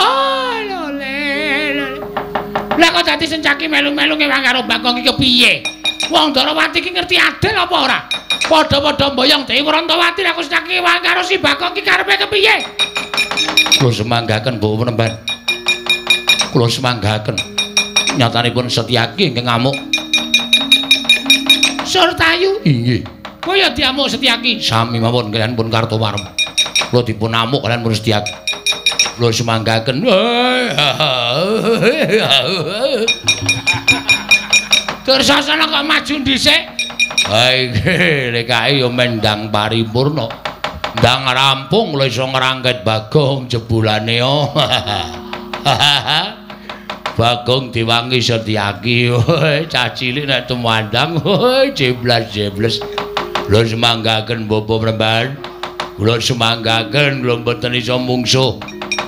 Lah kok dadi Setyaki melu-melu ngewang karo Bagong iki piye? Wong Ndorowati iki ngerti adil apa ora? Padha-padha mboyong Dewi Wrontowati lah kok Setyaki ngewang karo si Bagong iki karepe kepiye? Kula semanggaken Bapak Penemban. Kula semanggaken. Nyatanipun Setyaki ingkang ngamuk. Surtayu? Inggih. Kowe ya diamuk Setyaki? Sami mawon kaliyan pun Kartowarma. Kula dipun amuk kaliyan pun Setyaki. Kula semanggaken. Dursasana kok maju dhisik? Ha iki lek kae ya mendang paripurna. Ndang rampung kula iso ngrangket Bagong jebulane. Bagong diwangi Setyaki. Cah cilik nek tumandang jeblas-jebles. Kula semanggaken Bapak Penemban. Kula semanggaken kula mboten iso mungsuh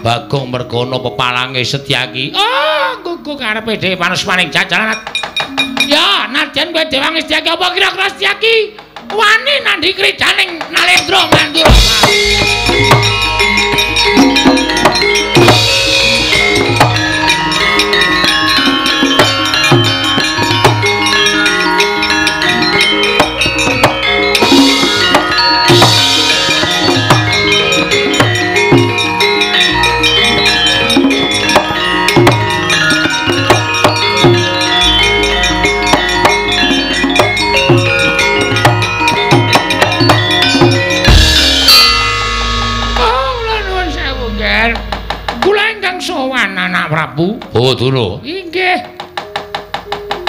Bagong mergana pepalange Setyaki. Ah, gugu karepe dhewe panesmaning jajaran. Ya, nadyan kowe diwangi Setyaki apa kira-kira Setyaki wani nandhi kridaning Nalendra Mandura. Prabu Bawadana. Inggih.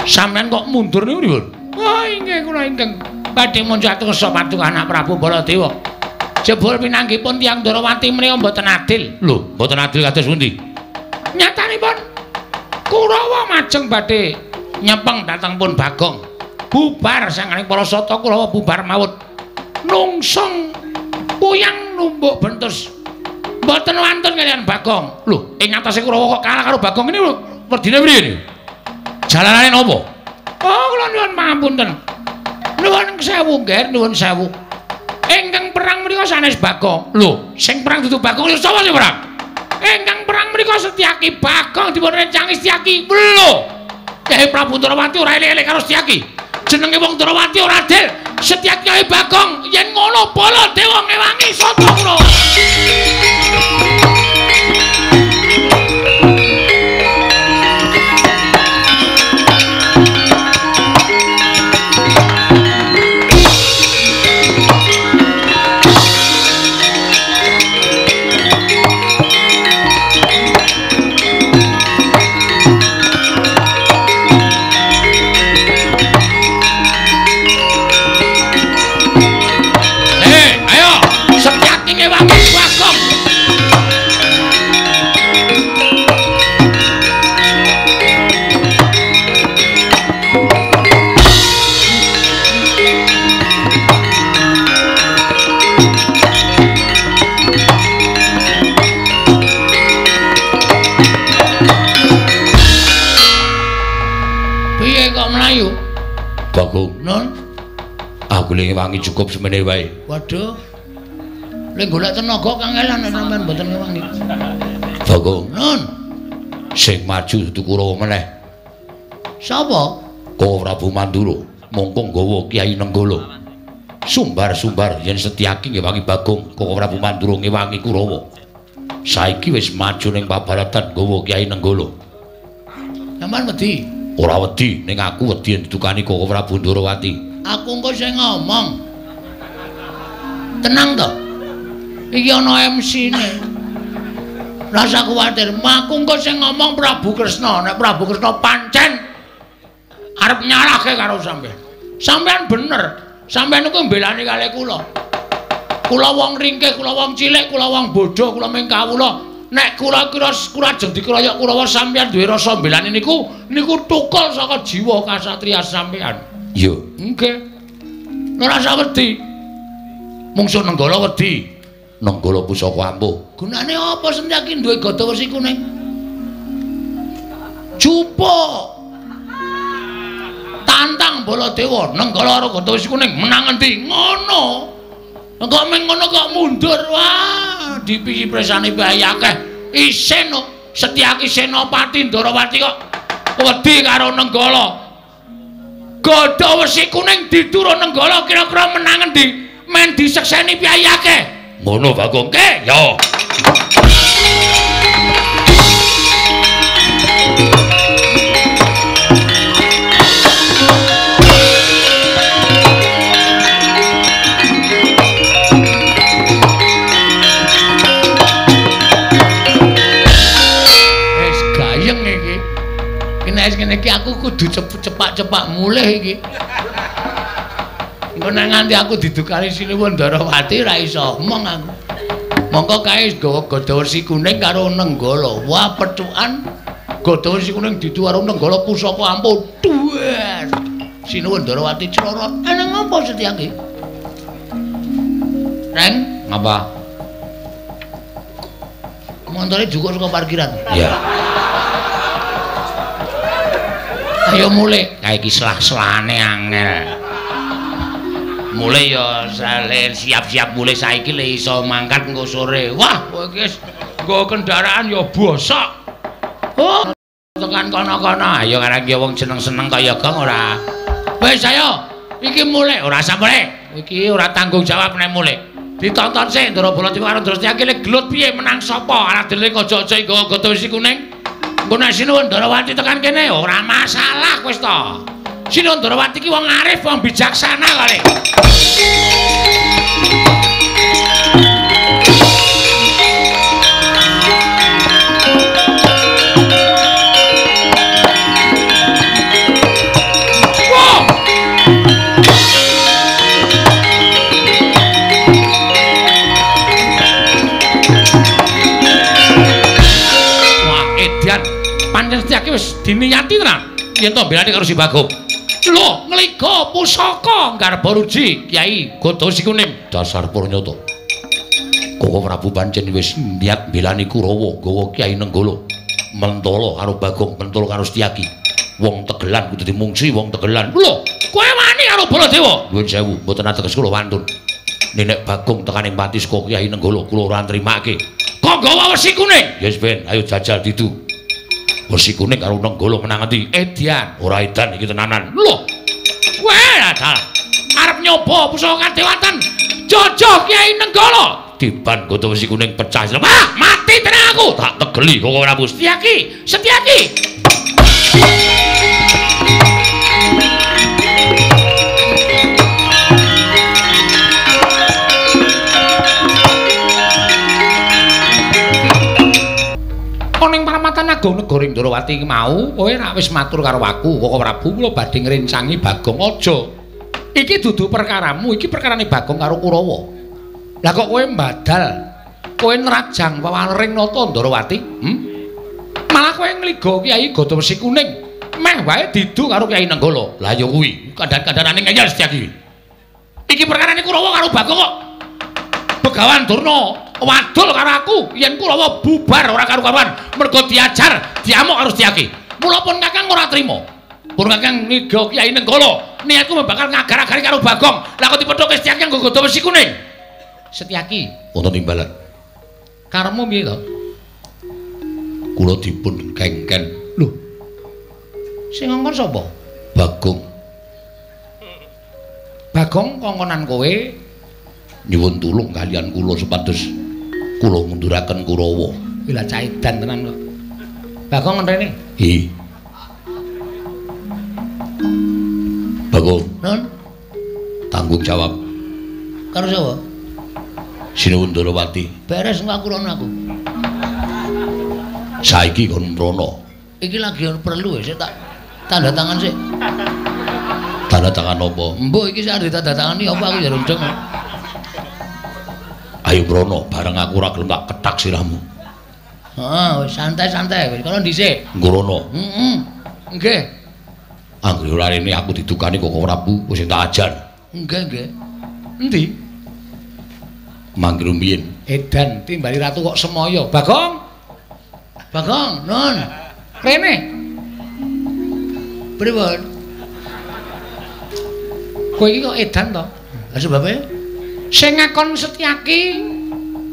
Sampeyan kok mundur niku pripun? Oh inggih kula ingkang badhe munjuk atur paduka anak Prabu Baladewa. Jebul pinanggihipun tiyang Ndorowati menika mboten adil. Lho, mboten adil kados pundi? Nyatanipun Kurawa majeng badhe nyepeng dhateng pun Bagong. Bubar sanganing para sata Kurawa bubar mawut. Nungsung puyang numbuk bentus. Mboten wantun kaliyan Bagong. Lho, ing atase Kurawa kok kalah karo Bagong ini lho, werdine priye niki? Jalanane napa? Oh, kula nyuwun pangapunten. Nuwun sewu, Ngger, nuwun sewu. Ingkang perang menika sanes Bagong. Lho, sing perang dudu Bagong, lho sapa sing perang? Ingkang perang menika Setyaki. Bagong dipun rencangi Setyaki. Lho, Kyai Prabu Ndorowati ora elek-elek karo Setyaki. Jenenge wong Ndorowati ora adil. Setyaki karo Bagong yen ngono Baladewa ngewangi sata Kurawa. Bagong, non, aku le ngewangi cukup semene wae. Waduh, le golek tenaga kangelan sampean mboten ngewangi. Bagong, non, sing maju dudu Kurawa meneh. Sapa? Koko Prabu Mandura, mongko nggawa Kyai Nenggala. Sumbar-sumbar yen Setyaki ngewangi Bagong, Koko Prabu Mandura ngewangi Kurawa. Saiki wis maju ning pabaratan nggawa Kyai Nenggala. Sampean wedi? Ora wedi, ning aku wedi yen ditukani Koko Prabu Ndorowati. Aku engko sing ngomong. Tenang to. Iki ana MC-ne. Rasa kuwatir, aku engko sing ngomong Prabu Kresna. Nek Prabu Kresna pancen arep nyalahke karo sampean. Sampean bener. Sampean niku mbelani kalih kula. Kula wong ringkih, kula wong cilik, kula wong bodho, kula ming kawula. Nek kula kira kurajeng dikeroyok Kurawa sampeyan duwe rasa mbelani niku niku tukul saka jiwa kasatriya sampeyan. Iya. Nggih. Ora usah wedi. Mungsuh Nenggala wedi. Nenggala pusaka ampuh. Gunane apa Setyaki duwe gada wesi kuning? Jupuk. Tantang Baladewa Nenggala karo gada wesi kuning menang endi? Ngono. Kok meng ngono kok mundur. Wah, dipisi presane bae akeh. Isin Setyaki Senopati Ndorowati kok wedi karo Nenggala. Gada wesi kuning diturun Nenggala kira-kira menang endi? Men disekseni piye akeh. Ngono Bagong ke? Ya. Wis gayeng iki. Nek ngene iki aku kudu cepak-cepak mulih iki. Engko nek nganti aku didukani Sinuwun Ndarawati ora iso omong aku. Mongko kae gawa gada wesi kuning karo Nenggala. Wah, pethukan gada wesi kuning didu karo Nenggala pusaka ampuh. Duwer. Sinuwun Ndarawati crorot. Ana ngapa Setyaki? Reng, ngapa? Montore jukuk saka parkiran. Iya. Ayo mulih. Kae iki selah-selahane angel. Mulih ya siap-siap mulih saiki le iso mangkat engko sore. Wah, kowe iki wis nggo kendaraan ya bosok. Oh, tekan kono-kono. Ayo karang ya wong seneng-seneng kaya gong ora. Wis ayo, iki mulih ora usah mulih. Iki ora tanggung jawab nek mulih. Ditonton sik Ndara Baladewa karo Ndara Setyaki le gelut piye menang sapa? Arep dhewe aja-aja nggawa gada wesi kuning. Engko nek Sinuwun Ndarawati tekan kene ora masalah wis to. Sinuwun Ndarawati ki wong arif, wong bijaksana kali. Wow! Wah, edan. Pancen Setyaki wis diniyati tenan yen to mbelani karo si Bagong. Lho, ngliga pusaka nggarba ruji Kyai Gada Wesi Kuning. Dasar purnyata. Koko Prabu pancen wis niat mbelani Kurawa nggawa Kyai Nenggala. Mentala karo Bagong, mentala karo Setyaki. Wong tegelan kudu dimungsi wong tegelan. Lho, kowe wani karo Baladewa? Nuwun sewu, mboten ateges kula wantun. Nenek Bagong tekaning pati saka Kyai Nenggala kula ora nrimake. Kok nggawa wesi kuning? Yes ben, ayo jajal didu. Wesi kuning karo Nenggala menang endi? Edian, ora edan iki tenanan. Lho. Kowe dalah arep nyoba pusaka kadewatan. Jojoh Kyai Nenggala. Diban gada wesi kuning pecah. Wah, mati tenan aku. Tak tegeli kok ora Setyaki. Setyaki. Ning paramatan agung negara Ndrawati iki mau kowe rak wis matur karo aku Koko Prabu kula badhe ngrencangi Bagong aja. Iki dudu perkaramu, iki perkarane Bagong karo Kurawa. Lah kok kowe mbadal, kowe nrajang wawalering nata Ndrawati? Malah kowe ngliga Kyai Gada Wesi Kuning, meh wae didu karo Kyai Nenggala. Lah ya kuwi, kandhan-kandhanane ngeyel Setyaki. Iki perkarane Kurawa karo Bagong kok. Begawan Durna wadul karo aku yen Kurawa bubar ora karu-karuan mergo diajar diamuk karo Setyaki. Mula pun Kakang ora trima. Pun Kakang ngiga Kyai Nenggala, niatku bakal ngagar-agari karo Bagong. Lah kok dipethuke Setyaki nganggo gada wesi kuning. Setyaki, wonten timbalan. Karepmu piye to? Kula dipun kengken. Lho. Sing ngongkon sapa? Bagong. Bagong kongkonan kowe nyuwun tulung kalian kula supados kula ngunduraken Kurawa. Kuwi lah caidan tenan kok. Bagong ngrene? Nggih. Bagong. Nun. Tanggung jawab. Karo sapa? Sinuwun Ndrawati. Beres engko aku rono aku. Saiki kon mrono. Iki lagi ono perlu ya, tak tanda tangan sik. Tanda tangan apa? Mbok iki sak ditanda tangani apa aku ya rundeng. Ayo mrono, bareng aku ora gelem tak kethak sirahmu. Heeh, wis santai-santai wis kono dhisik. Nggrono. Heeh. Nggih. Anggere ora rene aku didukani Koko Prabu wis tak ajar. Nggih, nggih. Endi? Mangke rumiyin. Edan timbali ratu kok semaya. Bagong. Bagong, nun. Rene. Pripun? Kowe iki kok edan to? Lah sebabe? Sing ngakon Setyaki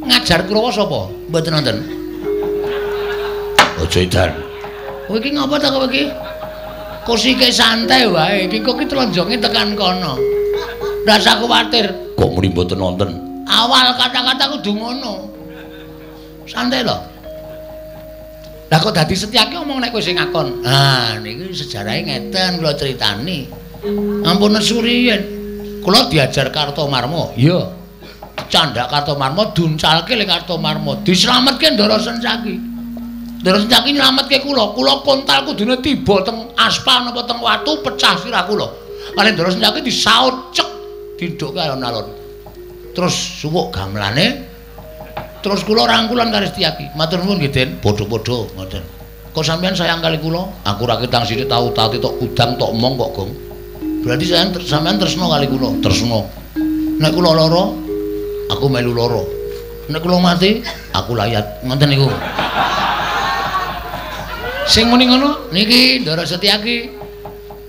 ngajar Kurawa sapa? Mboten nonton. Aja edan. Kowe iki ngapa ta kowe iki? Kosike santai wae, iki kok ki tlenjonge tekan kono. Rasa kuwatir. Kok muni mboten nonton? Awal kata-kata kudu ngono. Santai lho. Lah kok dadi Setyaki omong nek kowe sing ngakon. Ah, niki sejarahe ngeten kula critani. Ampun nesu riyen. Kula diajar Kartomarma. Iya. Candhak Kartomarma duncalke le Kartomarma. Dislametke Ndara Sencaki. Ndara Sencaki nylametke kula. Kula kontal kudune tiba teng aspal napa teng watu pecah sirah kula. Kali Ndara Sencaki disaut cek didhukke alon-alon. Terus suwuk gamelane. Terus kula rangkulan karo Setyaki. Matur nuwun nggih, Den. Padha-padha ngoten. Kok sampean sayang kali kula? Aku ra ketang sithik tau tati tok udang tok mong kok, Gong. Berarti sampean tresna kali kula. Tresna. Nek kula lara, aku melu lara. Nek kula mati, aku layat. Ngoten niku. Sing muni ngono niki Ndara Setyaki.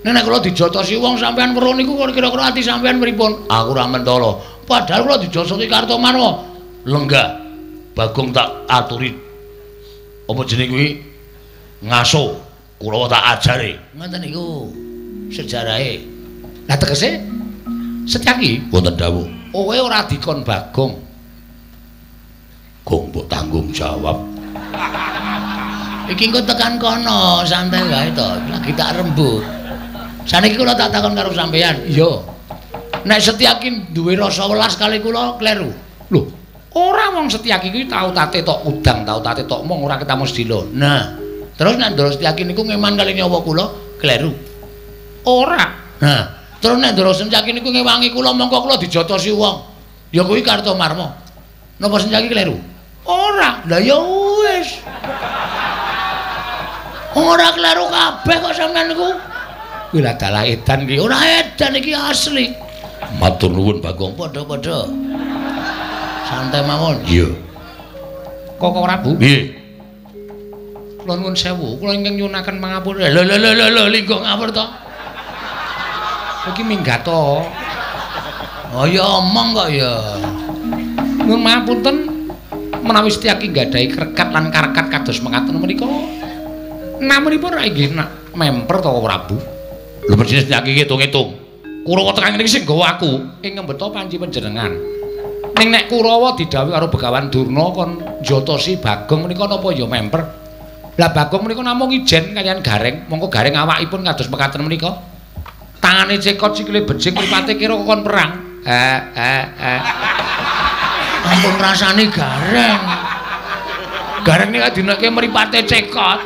Nek kula dijotosi wong sampean weruh niku kira-kira ati sampean pripun? Aku ora mentala. Padahal kula dijotosi Kartomarma. Lenggah. Bagong tak aturi. Apa jenenge kuwi? Ngaso. Kurawa tak ajare. Ngoten niku sejarahe. Lah tegese Setyaki wonten dawuh. Kowe ora dikon Bagong. Gong mbok tanggung jawab. Iki engko tekan kono, santai wae to. Lagi tak rembug. Saniki kula tak takon karo sampean. Iya. Nek Setyaki duwe rasa welas kali kula kleru. Lho, ora wong Setyaki kuwi tau tate tok udang, tau tate tok mong ora ketemu sedilo. Nah, terus nek Ndara Setyaki niku ngeman kali nyawa kula kleru. Ora. Nah, terus nek Ndara Setyaki niku ngewangi kula mongko kula dijotosi wong. Ya kuwi Kartomarma. Napa Setyaki kleru? Ora. Lah ya wis. Ora kleru kabeh kok sampean niku. Kuwi lah dalah edan iki. Ora edan iki asli. Matur nuwun Bagong. Padha-padha. Santai mawon. Iya. Koko Prabu. Nggih. Kula nuwun sewu, kula ingkang nyuwunaken pangapura. Lho lho lho lho linggo ngapur to. Iki minggat to. Oh ya omong kok ya. Nuwun mapunten menawi Setyaki nggadahi krekat lan karekat kados mekaten menika. Namunipun ra inggih memper to Prabu. Lho persis Setyaki ngitung-ngitung. Kurawa tekan ngene iki sing gawa aku ing ngembeta panci panjenengan. Ning nek Kurawa didhawuhi karo Begawan Durna kon njotosi Bagong menika napa ya memper. Lah Bagong menika namung ijen kaliyan Gareng, mongko Gareng awakipun kados mekaten menika. Tangane cekot sikile bejing mripate kira kon perang. Ampun rasane Gareng. Gareng nika dineke mripate cekot.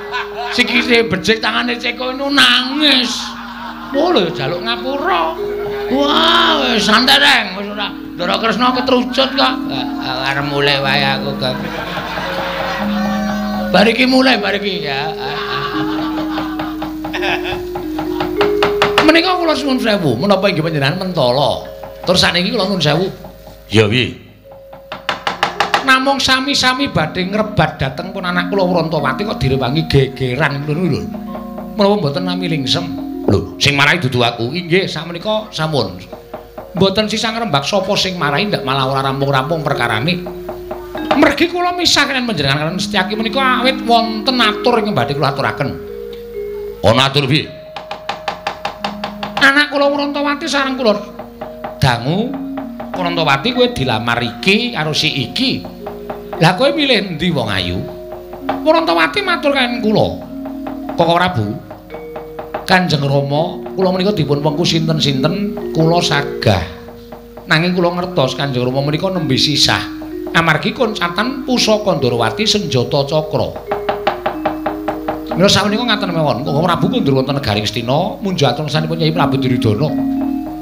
Sikile bejing tangane cekot niku nangis. Oh lho jaluk ngapura. Wah, wis santai reng, wis ora. Ndara Kresna ketrucut kok. Arep mulih wae aku, Kang. Bar iki mulih, bar iki ya. Menika kula suwun sewu, menapa inggih panjenengan mentala. Terus sakniki kula nuwun sewu. Ya piye? Namung sami-sami badhe ngrebat dhateng pun anak kula Wrontowati kok direwangi gegeran ngono lho. Menapa mboten nami lingsem? Lho, sing marai dudu aku. Inggih, sakmenika sampun. Mboten sisah ngrembak sapa sing marai ndak malah ora rampung-rampung perkarane. Mergi kula misah kaliyan panjenengan kaliyan Setyaki menika awit wonten atur ingkang badhe kula aturaken. Ana atur piye? Anak kula Wrontowati sareng kula dangu Wrontowati kowe dilamar iki karo si iki. Lah kowe milih endi wong ayu? Wrontowati matur kaliyan kula. Koko Prabu, Kanjeng Rama, kula menika dipun wengku sinten-sinten kula sagah. Nanging kula ngertos Kanjeng Rama menika nembe sisah. Amargi koncatan pusaka Ndorowati senjata cakra. Mila sakmenika ngaten mawon, Koko Prabu kundur wonten negari Ngastina munjatur sanipun Kyai Prabu Duryudana.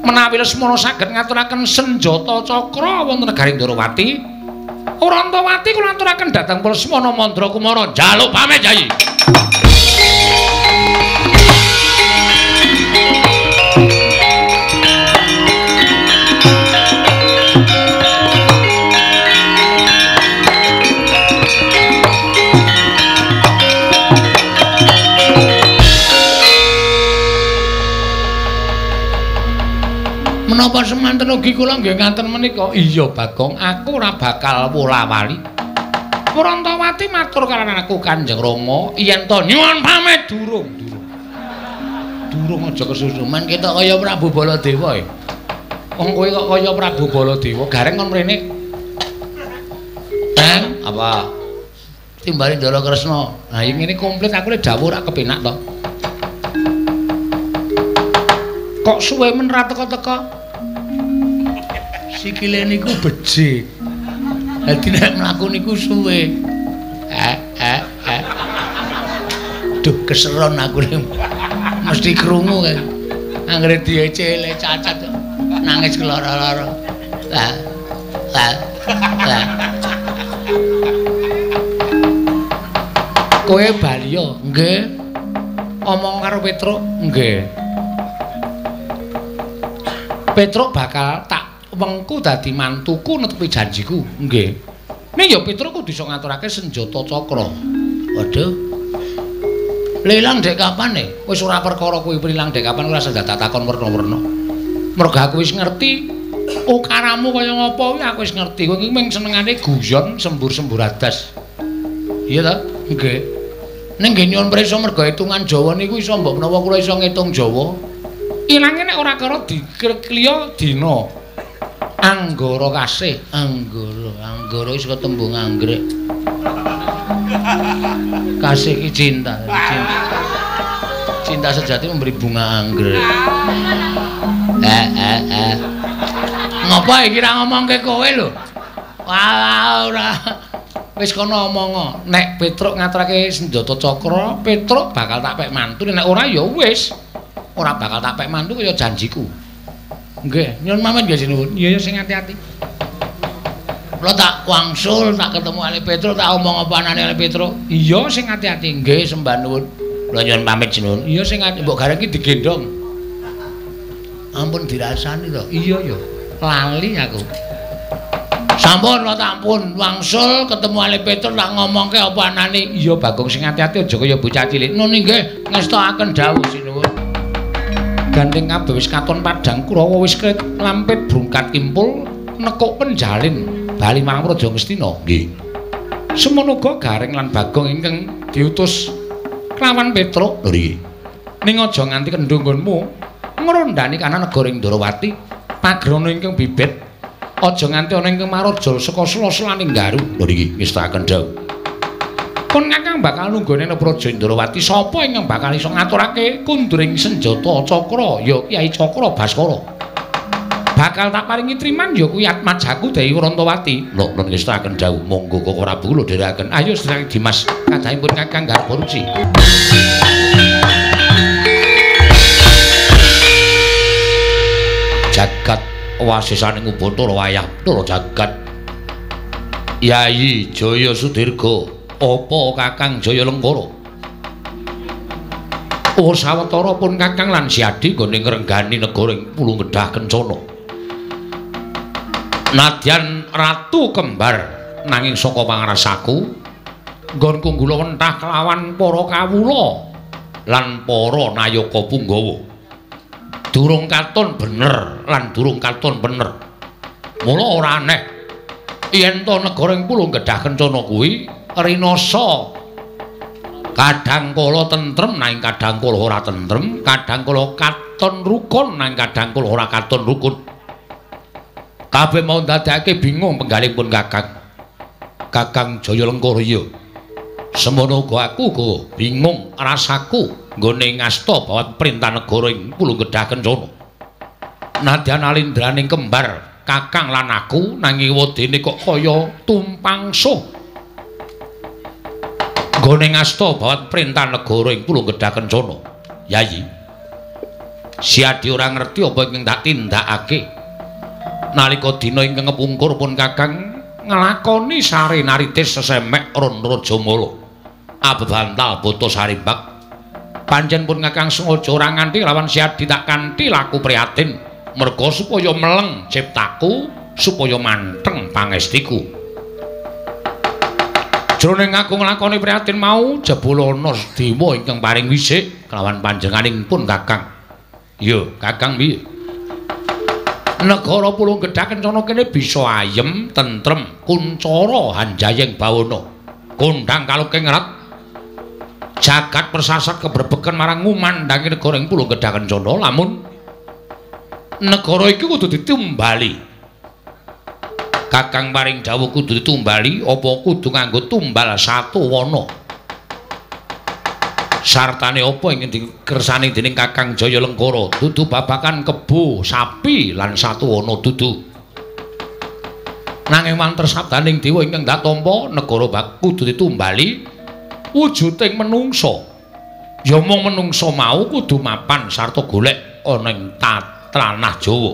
Menawi Lesmana saged ngaturaken senjata cakra wonten negari Ndorowati, Rantawati kula aturaken dhateng Lesmana Mandra Kumara njaluk pamit Yai. Menapa semanten ugi kula nggih ngaten menika? Iya Bagong, aku ora bakal wola-wali. Rantawati matur karo aku Kanjeng Rama yen to nyuwun pamit durung, durung. Durung aja kesusuman ketok kaya Prabu Baladewa e. Wong kowe kok kaya Prabu Baladewa, gareng kon mrene. Teng, apa? Timbali Ndara Kresna. Lah yen ngene komplit aku lek dawuh ora kepenak to. Kok suwe men ra teka-teka? Sikile niku becik. Dadi nek mlaku niku suwe. Duh keseron aku nek mesti krungu kae. Anggere diecele cacat nangis keloro-loro. Lah. Lah. Lah. Kowe bali yo? Nggih. Omong karo Petruk? Nggih. Petruk bakal tak wengku dadi mantuku netepi janjiku. Nggih. Ning ya Petruk kudu iso ngaturake senjata cakra. Waduh. Lilang dek kapan e? Wis ora perkara kuwi lilang dek kapan ora usah takon werna-werna. Mergo aku wis ngerti ukaramu kaya ngapa kuwi aku wis ngerti. Kowe iki mung senengane guyon sembur-sembur adas. Iya ta? Nggih. Ning nggih nyuwun prisa mergo hitungan Jawa niku iso mbok menawa kula iso ngitung Jawa. Ilange nek ora karo dikliya dina. Anggara kasih, anggara, anggara wis ketembung anggrek. Kasih ki cinta, cinta. Cinta sejati memberi bunga anggrek. Ngopo iki ra ngomongke kowe lho? Wah, ora. Wis kono omong. Nek Petruk ngaturake senjata cakra, Petruk bakal tak pek mantu, nek ora ya wis. Ora bakal tak pek mantu kaya janjiku. Nggih, nyuwun pamit nggih sinuwun. Iya ya sing ati-ati. Kula tak wangsul, tak ketemu Ali Petruk, tak omong apa anane Ali Petruk. Iya sing ati-ati. Nggih, sembah nuwun. Kula nyuwun pamit sinuwun. Iya sing ati mbok gareng iki digendhong. Ampun dirasani to. Iya ya. Lali aku. Sampun kula tampun wangsul ketemu Ali Petruk tak ngomongke apa anane. Iya Bagong sing ati-ati aja kaya bocah cilik. Nun nggih ngestokaken dawuh sinuwun. Gandeng kabeh wis katon padhang Kurawa wis lampit brungkat kimpul nekuk penjalin bali marang Praja Ngastina. Nggih. Semono uga Gareng lan Bagong ingkang diutus kelawan Petruk. Lho nggih. Ning aja nganti kendho nggonmu ngrondani kana negara Ndrawati, pagrana ingkang bibit aja nganti ana ingkang maraja saka sela-selaning garu. Lho nggih, ngestakaken dawuh. Pun kakang bakal nunggone nang Praja Ndrawati, sapa ingkang bakal iso ngaturake kunduring senjata cakra? Ya Kyai Cakra Baskara. Bakal tak paringi triman ya kuwi atmajaku Dewi Rantawati. Lho, lho ngestakaken dawuh, monggo Koko Prabu kula dherekaken. Ayo sedherek Dimas, kadhangipun kakang garba ruci. Jagat wasisaning Ubatara wayah Bathara jagat. Yayi Jaya Sudirga, apa Kakang Jaya Lengkara? Oh sawetara pun Kakang lan Siadi nggone ngrenggani negara ing Pulung Gedhah Kencana. Nadyan Ratu Kembar nanging saka pangrasaku nggonku nggula wentah kelawan para kawula lan para nayaka punggawa. Durung katon bener lan durung katon bener. Mula ora aneh yen to negara ing Pulung Gedhah Kencana kuwi rinasa kadang kala tentrem nanging kadang kala ora tentrem, kadang kala katon rukun nanging kadang kala ora katon rukun. Kabeh mau ndadekake bingung penggalipun Kakang. Kakang Jaya Lengkara iya. Semono uga aku uga bingung rasaku nggone ngasta bawat perintah negara ing Pulung Gedhah Kencana. Nadyan alindraning kembar Kakang lan aku nanging wedene kok kaya tumpang suh. Nggone ngasta bawat perintah negara ing Pulung Gedhah Kencana. Yayi, Siadi ora ngerti apa ingkang tak tindakake. Nalika dina ingkang kepungkur pun Kakang Nglakoni sare naritis sesemek ron rajamala. Abebantal bata sarimbak. Pancen pun Kakang sengaja ora nganti lawan Siadi tak kanthi laku prihatin merga supaya meleng ciptaku, supaya manteng pangestiku. Jroning aku nglakoni prihatin mau jebul ana dewa ingkang paring wisik kelawan panjenenganing pun Kakang. Ya, Kakang piye? Negara Pulung Gedhah Kencana kene bisa ayem, tentrem, kuncara hanjayeng bawana. Kondhang kaluking rat. Jagat persasat kebrebegen marang ngumandhangi negara ing Pulung Gedhah Kencana lamun negara iki kudu ditumbali. Kakang paring dawuh kudu ditumbali apa kudu nganggo tumbal satu wana. Sartane apa ingkang dikersani dening Kakang Jaya Lengkara dudu babakan kebo, sapi lan satu wana dudu. Nanging wanter sabdaning dewa ingkang dak tampa negara bak kudu ditumbali wujuding menungsa. Ya mung menungsa mau kudu mapan sarta golek ana ing tanah Jawa.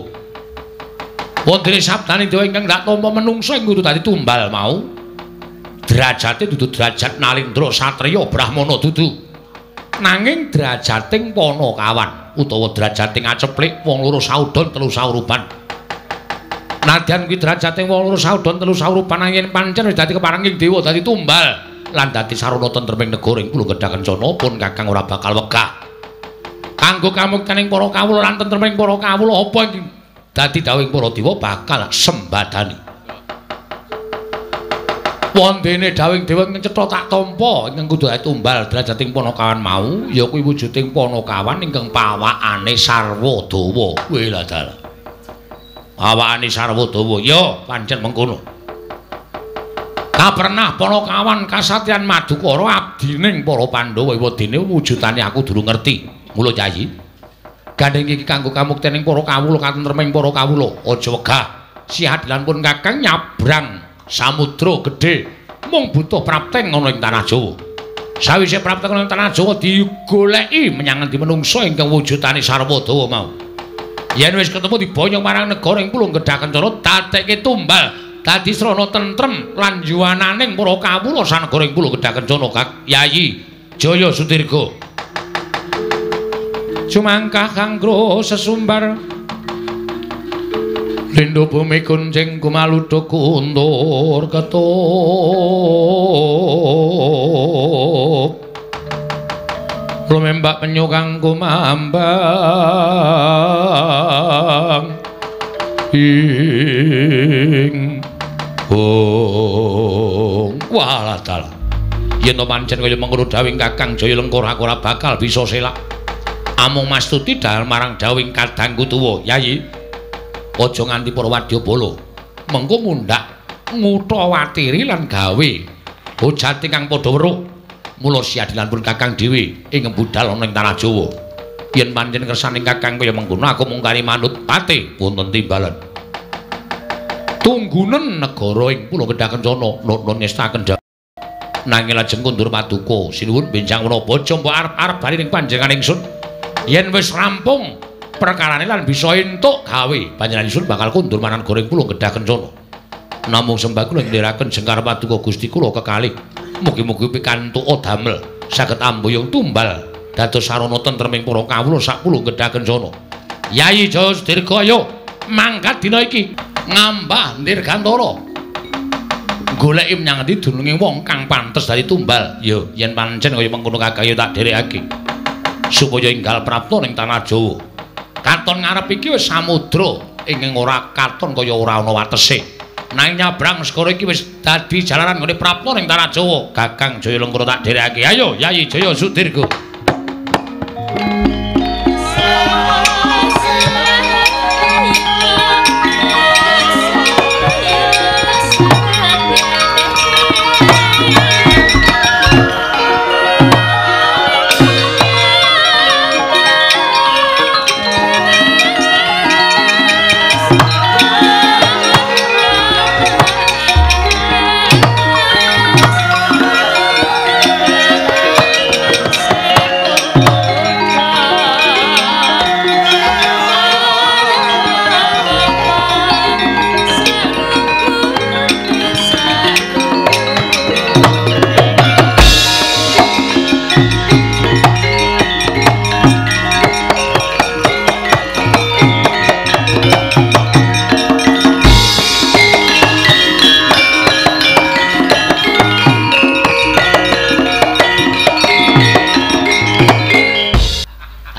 Wondene sabdaning dewa ingkang dak tampa menungsa ing kudu dadi tumbal mau derajate dudu derajat nalindra satriya brahmana dudu. Nanging derajating panakawan utawa derajating aceplik wong loro saudon telu sauruban. Nadyan kuwi derajating wong loro saudon telu sauruban nanging pancen wis dadi keparenging dewa dadi tumbal lan dadi sarana tentreming negara ing Pulung Gedhah Kencana pun Kakang ora bakal wegah. Kanggo kamuktening para kawula lan tentreming para kawula apa ing dadi dawuhing para dewa bakal sembadani. Wondene dawuhing dewa ingkang cetha tak tampa ingkang kudu tumbal derajating panakawan mau ya kuwi wujuding panakawan ingkang pawakane sarwa dawa. Weh lah dalah. Pawakane sarwa dawa ya pancen mengkono. Kapernah panakawan kasatriyan Madukara abdining para Pandhawa ewadene wujudane aku durung ngerti. Mula Yayi, gandeng iki kanggo kamuktening para kawula katentreming para kawula. Aja wegah. Siadilan pun Kakang nyabrang samudra gedhe mung butuh prapteng ana ing tanah Jawa. Sawise prapteng ana ing tanah Jawa digoleki menyang endi menungsa ingkang wujudane sarwa dawa mau. Yen wis ketemu diboyong marang negara ing Pulung Gedhah Kencana dadekke tumbal dadi srana tentrem lan yuwananing para kawula sanegara ing Pulung Gedhah Kencana. Kak Yayi Jaya Sudirga. Sumangkah kanggo sesumbar lindo bumi kuncing kumaluduk kuntur ketup lumembak penyu kang kumambang ing ong walah dalah yen to pancen kaya mengkono dawuhing Kakang Jaya Lengkara aku ora bakal bisa selak. Amung mastuti dahar marang dawuhing kadangku tuwa. Yayi, aja nganti para wadyabala mengko mundhak ngutawatiri lan gawe hojat ingkang padha weruh. Mula siadilan pun Kakang dhewe ing budal ana ing tanah Jawa. Yen pancen kersaning Kakang kaya mengkono aku mung kari manut pate wonten timbalan. Tunggunen negara ing Pulau Gedhah Kencana nunun ngestaken nanging lajeng kundur paduka sinuwun benjang menapa aja mbok arep-arep bali ning panjenengan ingsun. Yen wis rampung perkarane lan bisa entuk gawe panjenengan ingsun bakal kundur marang negara ing Pulau Gedhah Kencana. Namung sembah kula ngliraken jengkar paduka Gusti kula kekalih. Mugi-mugi pikantuk damel saged ambuyung tumbal dados sarana tentreming para kawula sak Pulau Gedhah Kencana. Yayi Jaya Sudirga ayo mangkat dina iki ngambah Dirgantara. Goleki menyang endi dununge wong kang pantes dadi tumbal. Ya yen pancen kaya mengkono Kakang ya tak dherekake supaya enggal prapta ning tanah Jawa. Katon ngarep iki wis samudra ingkang ora katon kaya ora ana watese. Nanging nyabrang segara iki wis dadi jalaran nggone prapta ning tanah Jawa. Kakang Jaya Lengkara tak dherekake. Ayo Yayi Jaya Sudirga. Yes.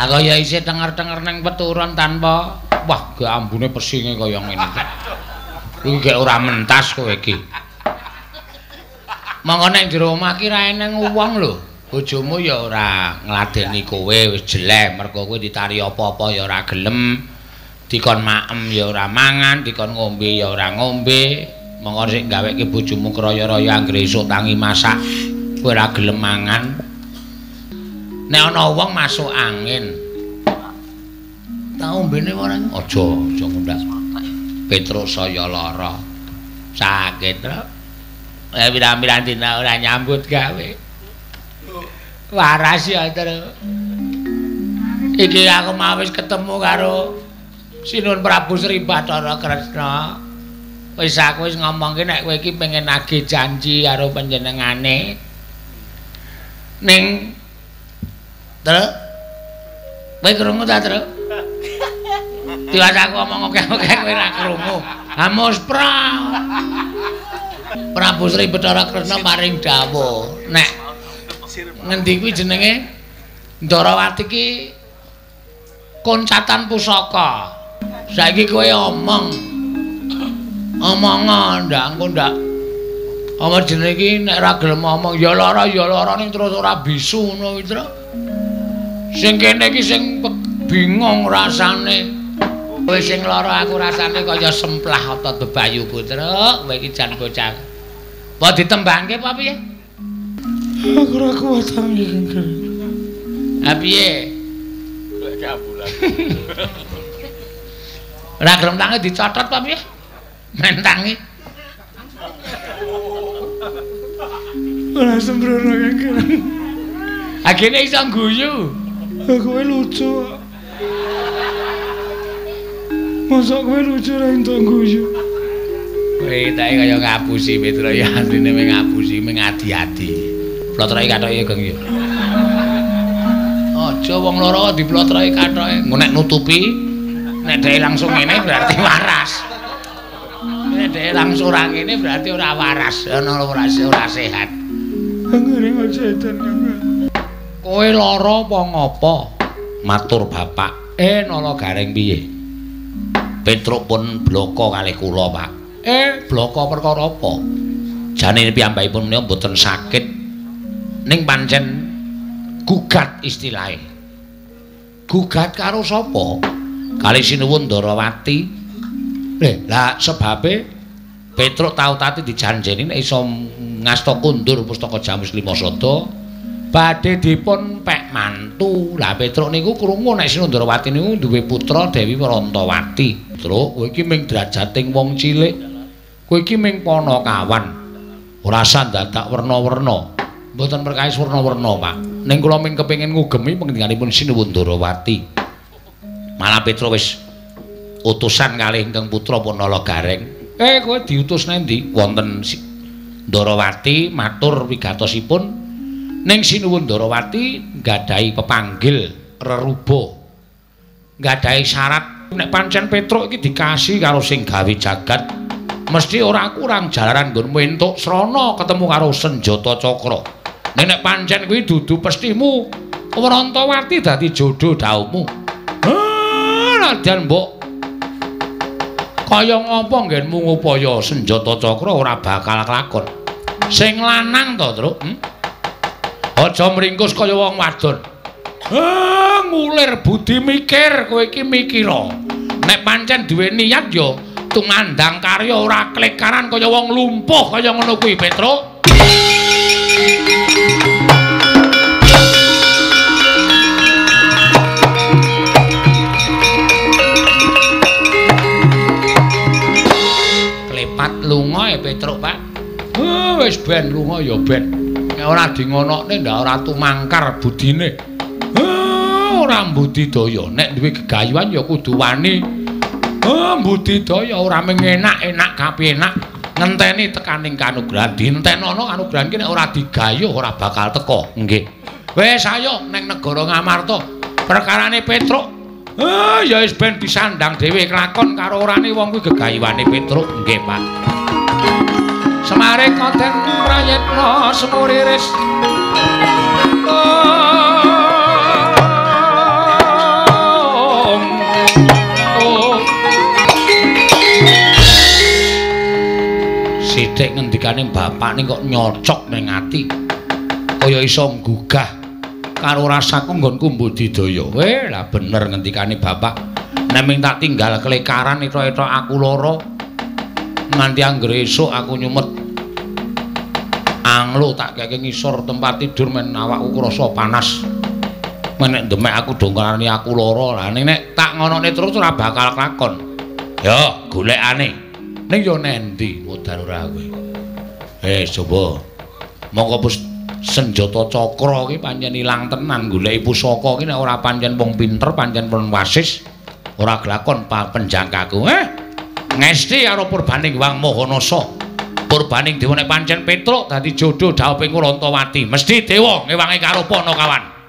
Kaya isih tenger-tenger ning peturon tanpa wah gek ambune pesinge kaya ngene iki. Iki gek ora mentas kowe iki. Monggo nek jero omah ki ra eneng wong lho. Bojomu ya ora ngladeni kowe wis jelek mergo kowe ditari apa-apa ya ora gelem. Dikon maem ya ora mangan, dikon ngombe ya ora ngombe. Monggo sik gaweke bojomu kraya-raya anggere esuk tangi masak kowe ora gelem mangan. Nek ana wong masuk angin. Ta ombene ora? Aja, aja ngundang. Petruk saya lara. Sakit, Truk. Pirang-pirang dina ora nyambut gawe. Waras ya, Truk. Iki aku mau wis ketemu karo Sinuwun Prabu Sri Bathara Kresna. Wis aku wis ngomongke nek kowe iki pengen nagih janji karo panjenengane. Ning Truk, kowe krungu ta, Truk? Tiwas aku omong akeh-akeh kowe ora krungu. Amos pra. Prabu Sri Bathara Kresna paring dawuh, nek ngendi kuwi jenenge Ndarawati ki koncatan pusaka. Saiki kowe omong. Omongan ndak engko ndak. Omong jenenge iki nek ora gelem omong ya lara ning terus ora bisu ngono kuwi, Truk. Sing kene iki sing bingung rasane. Kowe sing lara aku rasane kaya semplah otot bebayuku, Truk. Kowe iki jan bocah. Apa ditembangke apa piye? Aku ora kuat tangi. Ha piye? Golek kambulan. Ora gelem tangi dicotot apa piye? Men tangi. Ora sembrono kang. Agene iso guyu. Kowe lucu. Mosok kowe lucu ra entuk guyu. Kowe tak kaya ngapusi Petro ya asline mung ngapusi mung adi-adi. Plotroke kathoke Geng ya. Aja wong loro diplotroke kathoke. Engko nek nutupi nek dhek langsung ngene berarti waras. Nek dhek langsung ora ngene berarti ora waras, ana ora sehat. Ngene aja edan Kang. Kowe lara apa ngapa? Matur bapak. Nala Gareng piye? Petruk pun bloko kalih kula, Pak. Bloko perkara apa? Jane piyambakipun menika mboten sakit. Ning pancen gugat istilahe. Gugat karo sapa? Kali Sinuwun Ndarawati. Lah sebabe Petruk tau tati dijanjeni nek iso ngasta kundur pustaka Jamus Lima Sada badhe dipun pek mantu. Lah Petruk niku krungu nek Sinuwun Ndarawati niku duwe putra Dewi Warantawati. Truk, kowe iki ming drajating wong cilik. Kowe iki ming panakawan. Ora usah dadak werna-werna. Mboten perkawis werna-werna, Pak. Ning kula ming kepengin ngugemi pangendhikanipun Sinuwun Ndarawati. Malah Petruk wis utusan kalih ingkang putra Punala Gareng. Kowe diutus nendi? Wonten Ndarawati matur wigatosipun ning Sinuwun Ndarawati nggadahi pepanggil reruba. Nggadahi syarat nek pancen Petruk iki dikasih karo sing gawe jagat mesti ora kurang jalaran nggonmu entuk srana ketemu karo senjata cakra. Ning nek pancen kuwi dudu pestimu Warantawati dadi jodho dhawuhmu. Nadyan mbok kaya ngapa nggenmu ngupaya senjata cakra ora bakal kelakon. Sing lanang to, Truk? Aja mringkus kaya wong wadon. Ngulir budi mikir kowe iki mikira. Nek pancen duwe niat ya tumandang karya ora klekaran kaya wong lumpuh kaya ngono kuwi, Petruk. Klepat lunga e Petruk, Pak. Wis ben lunga ya ben. Nek ora dingonokne ndak ora tumangkar budine. Ora mbudidaya, nek duwe gegayuhan ya kudu wani. Mbudidaya ora mung enak-enak kapenak, ngenteni tekaning kanugrahan. Dintenono kanugrahan ki nek ora digayuh ora bakal teka. Nggih. Wis ayo neng negara Ngamarta. Perkarane Petruk. Ya wis ben disandang dhewe kelakon karo orane wong kuwi gegayuhane Petruk. Nggih, Pak. Semare koten prayitna semuriris. Sithik-sithik ngendikane bapak ning kok nyocok ning ati. Kaya iso nggugah karo rasaku nggonku mbudidaya. Lah bener ngendikane bapak. Nek ming tak tinggal kelekaran etok-etok aku lara. Nganti anggere esuk aku nyumet anglo tak keke ngisor tempat tidur men awakku krasa panas. Men nek demek aku dongkarane aku lara. Lah nek tak ngonone terus ora bakal kelakon. Ya, golekane. Ning yo nendi modar ora kowe. Coba. Mongko senjata cakra ki pancen ilang tenan goleki pusaka ki nek ora pancen wong pinter, pancen wong wasis ora glakon penjangkaku. Ngesti karo purbaning Hyang Mahanasa. Purbaning dewa nek pancen Petruk dadi jodho dhawuhing Rantawati. Mesti dewa ngewangi karo Panakawan.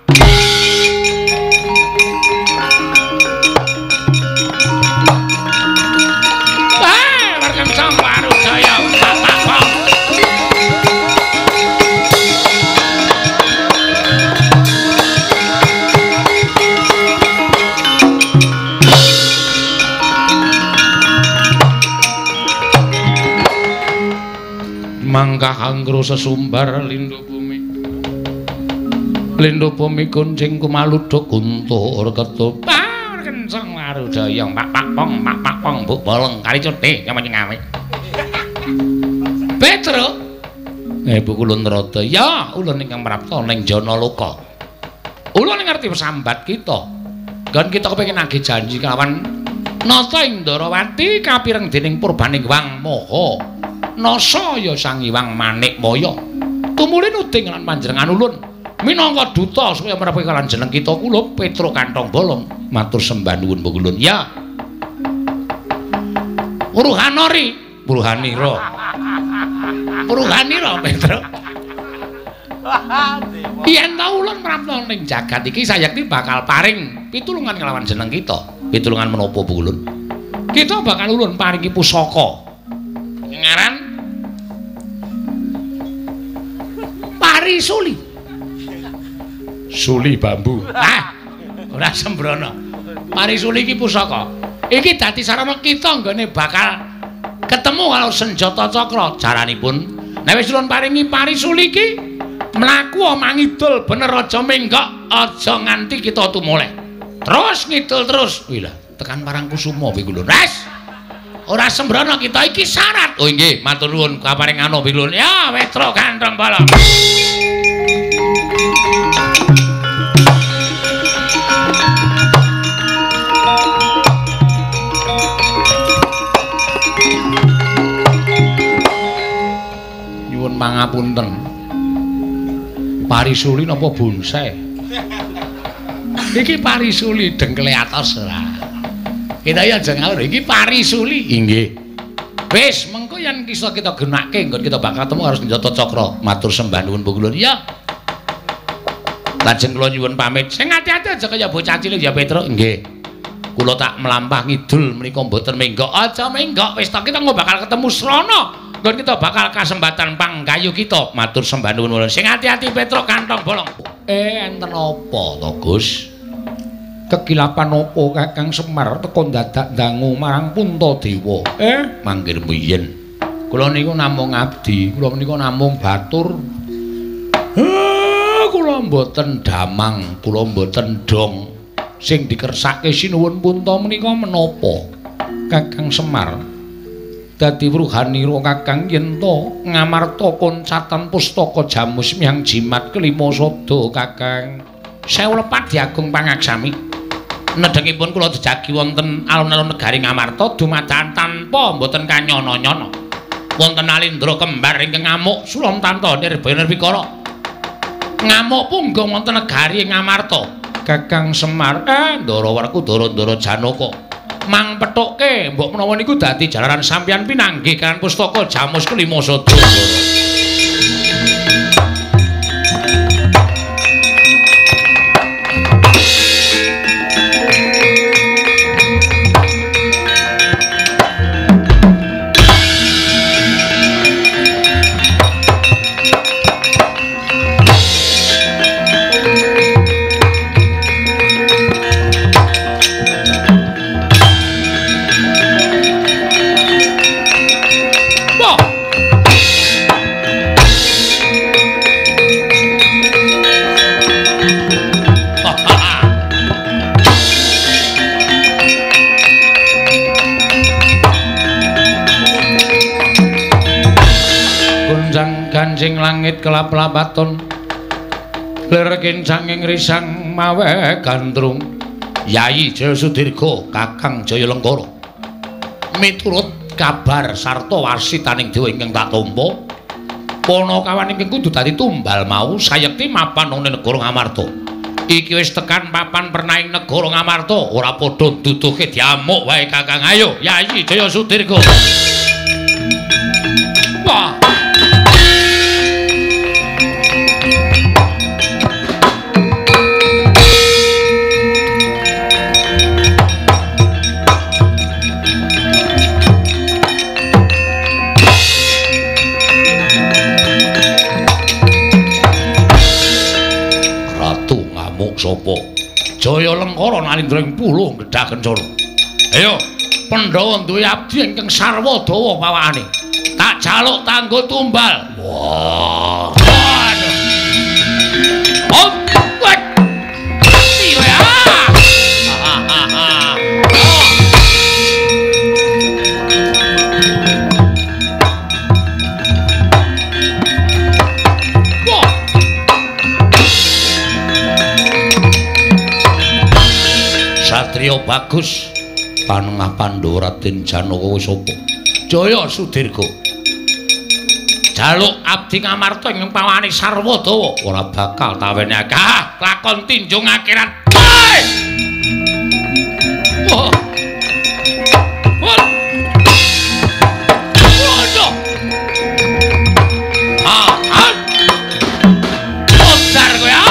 Mangkah anggro sesumbar lindu bumi. Lindu bumi kuncing kumaluduk guntur ketupar kenceng warudaya pak pak pong pak pak pong buk bolong kali cutih nyama nyengawe. Petruk, Bu Kulun Rada, ya ulun ingkang prapta ning Janaloka. Ulun ngerti sambat kita. Nggon kita kepengin nagih janji kelawan Nata Indarawati kapireng dening purbaning Hyang Maha Nasa ya Sang Hyang Manikmaya. Tumuli nuding lan panjenengan ulun minangka duta supaya mrepe kalian jeneng kita kula Petruk Kantong Bolong matur sembah nuwun Bu Kulun. Ya. Uruhanori, Uruhanira. Uruhanira Petruk. Yen ta ulun prapta ning jagat iki sayekti bakal paring pitulungan kelawan jeneng kita. Pitulungan menapa Bu Kulun? Kita bakal ulun paringi pusaka. Ngaran Parisuli. Suli bambu. Ah, ora sembrono. Parisuli iki pusaka. Iki dadi sarana kita nggone bakal ketemu karo senjata cakra. Jaranipun nek wis ulun paringi parisuli iki mlaku mangidul bener aja menggok, aja nganti kita tumoleh. Terus ngidul terus. Wih lah, tekan Parangkusuma kuwi lho. Res. Ora sembrono kita iki syarat. Oh inggih, matur nuwun kaparing anu bilun. Ya, Petruk Kantong Bolong. Nyuwun pangapunten. Parisuli napa bonsai? Iki parisuli dengkle atos ora. Kita ya aja ngawur, iki parisuli. Inggih. Wis, mengko yen kisah kita gunake nggon kita bakal ketemu karo senjata cakra. Matur sembah nuwun Bu Kulun. Ya. Lajeng kula nyuwun pamit. Sing ati-ati aja kaya bocah cilik ya Petruk. Nggih. Kula tak mlampah ngidul menika mboten menggok. Aja menggok, wis ta kita engko bakal ketemu srana. Nggon kita bakal kasembatan panggayu kita. Matur sembah nuwun. Sing ati-ati Petruk Kantong Bolong. Enten apa to, Gus? Kekilapan apa Kakang Semar teka dadak dangu marang Puntadewa? Manggil mbiyen. Kula niku namung abdi, kula niku namung batur. Kula mboten damang, kula mboten dong. Sing dikersake sinuwun Punta menika menapa? Kakang Semar. Dadi wruhanira Kakang yen to ngamarta koncatan pustaka jamus miang jimat kelima sada Kakang. Sewu lepat diagung pangaksami. Nedhengipun kula jejagi wonten alun-alun negari Ngamarta dumadakan tanpa mboten kanyana-nyana. Wonten alindra kembar ingkang ngamuk sulamtanta nirbaya nirwikara. Ngamuk punggung wonten negari Ngamarta. Kakang Semar, Ndara Werkudara Ndara Janaka. Mang pethukke mbok menawa niku dadi jalaran sampeyan pinanggih kan pustaka jamus kelima sada. Sing langit kelap-lapaton lir kincanging risang mawe gandrung. Yayi Jaya Sudirga, Kakang Jaya Lengkara, miturut kabar sarta wasitaning dewa ingkang tak tampa, panakawan ingkang kudu dadi tumbal mau sayekti mapan ana negara Ngamarta. Iki wis tekan papan pernaing negara Ngamarta, ora padha nduduhke diamuk wae Kakang. Ayo Yayi Jaya Sudirga. Wah. Sapa? Jaya Lengkara nalindra ing Pulung Gedhah Kencana. Ayo, Pandhawa duwe abdi ingkang sarwa dawa pawakane. Tak jaluk tanggo tumbal. Wah. Waduh. Oh, wek. Mati kowe ah. Satria bagus panengah Pandhawa Raden Janaka wis sapa? Jaya Sudirga. Jaluk abdi Ngamarta ing pawakane sarwa dawa ora bakal tawenake. Ah, lakon tinjung akhirat. Wah. Wah. Waduh. Ah, ah. Modar kowe ah.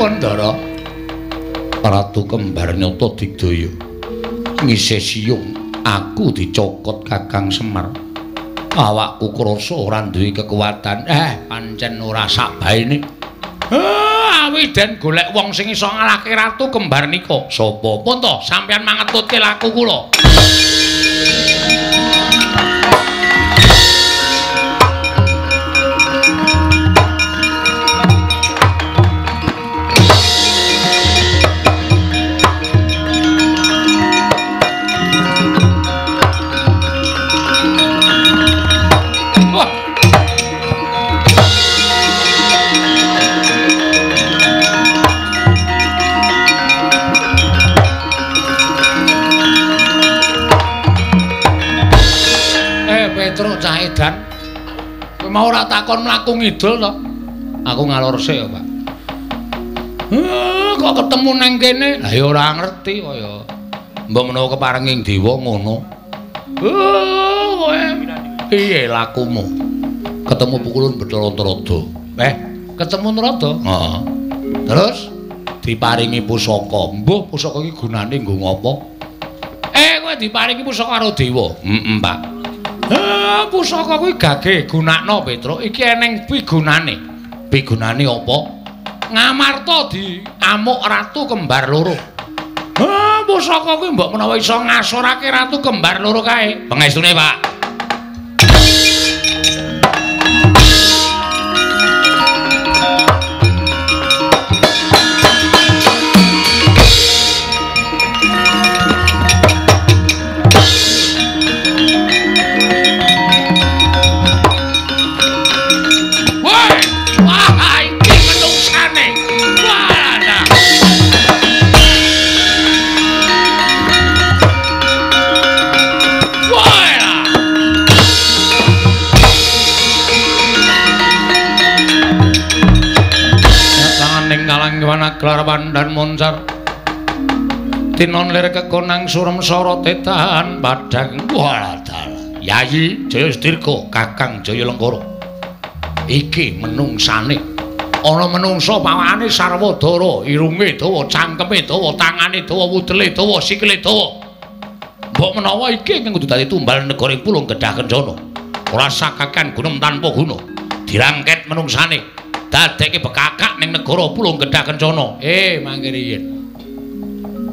Ndara Ratu Kembar Nyata Digdaya ngisih siyung aku dicokot Kakang Semar. Awakku krasa ora duwe kekuatan. Pancen ora sakbaene. Awi den golek wong sing iso ngalahke Ratu Kembar nika. Sapa? Pun to sampeyan mangetutke laku kula. Cah edan kowe mau ora takon mlaku ngidul to? Aku ngalor sik ya, Pak. Kok ketemu nang kene? Lah ya ora ngerti kaya. Mbok menawa keparenging dewa ngono. Kowe piye lakumu? Ketemu pukulun Bathara Narada. Ketemu Narada? Heeh. Terus diparingi pusaka. Mbuh pusaka iki gunane nggo ngopo? Kowe diparingi pusaka karo dewa. Heeh, Pak. Pusaka kuwi gage gunakno Petruk. Iki eneng pigunane. Pigunane apa? Ngamarta diamuk Ratu Kembar Loro. Pusaka kuwi mbok menawa iso ngasorake Ratu Kembar Loro kae. Pengestune, Pak. Gelar pandan moncar tinon lir kekonang surem sorote tahan padang. Walah, Yayi Jaya Sudirga, Kakang Jaya Lengkara, iki menungsane ana menungsa pawakane sarwa dara, irunge dawa, cangkeme dawa, tangane dawa, wudele dawa, sikile dawa. Mbok menawa iki ingkang kudu dadi tumbal negara ing Pulung Gedhah Kencana. Ora sakakan gunung tanpa guna. Dirangket menungsane dadekke bekakak ning negara Pulung Gedhah Kencana. Mangke riyin.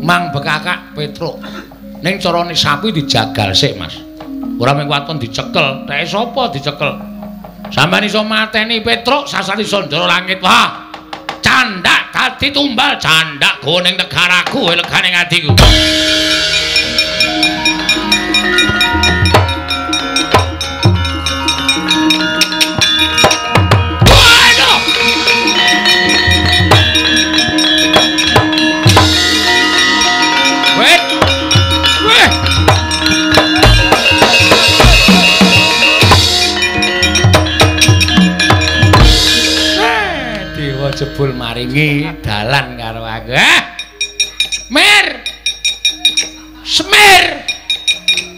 Mang bekakak Petruk. Ning carane sapi dijagal sik, Mas. Ora mung waton dicekel, teke sapa dicekel? Sampeyan iso mateni Petruk sasar iso ndara langit. Wah. Candak dadi tumbal, candak go ning negaraku, legane atiku. Waduh. Wet. Weh. Dewa jebul maringi dalan karo aku. Mir. Semir.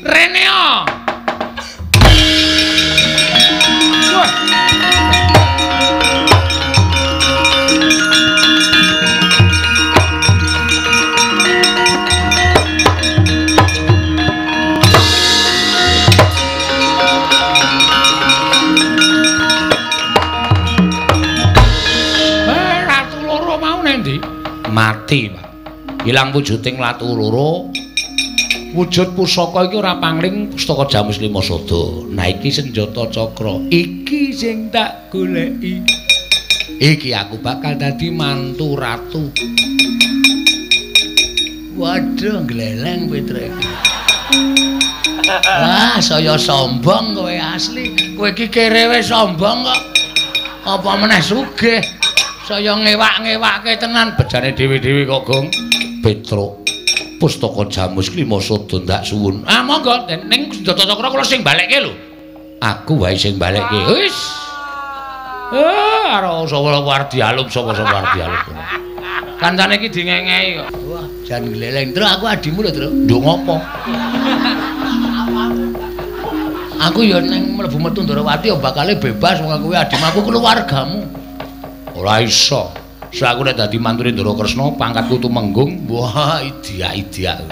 Reneo. Wah. Mati, Pak. Ilang wujuding Latu Loro. Wujud pusaka iki ora pangling pustaka Jamus Lima Sada. Nah iki senjata cakra. Iki sing tak goleki. Iki aku bakal dadi mantu ratu. Waduh, gleleng Petruk. Wah, saya sombong kowe asli. Kowe iki kerewe sombong kok. Apa meneh sugih? Saya ngewak-ngewake tenan bejane dhewe-dhewe kok, Gong. Petruk, pustaka Jamus Lima Sada ndak suwun. Ah, monggo ning senjata cakra kula sing balekke lho. Aku wae sing balekke. Wis. Karo sapa arep dialup, sapa-sapa arep dialup. Kancane iki dingengehi kok. Wah, jan gleleng. Truk aku adimu lho, Truk. Nduk ngopo? Aku ya ning mlebu metu Ndorowati ya bakale bebas wong aku kuwi adimu, aku keluargamu. Ora iso. Sak aku nek dadi mantune Ndara Kresna, pangkatku tumenggung. Wah, idiak-idiak.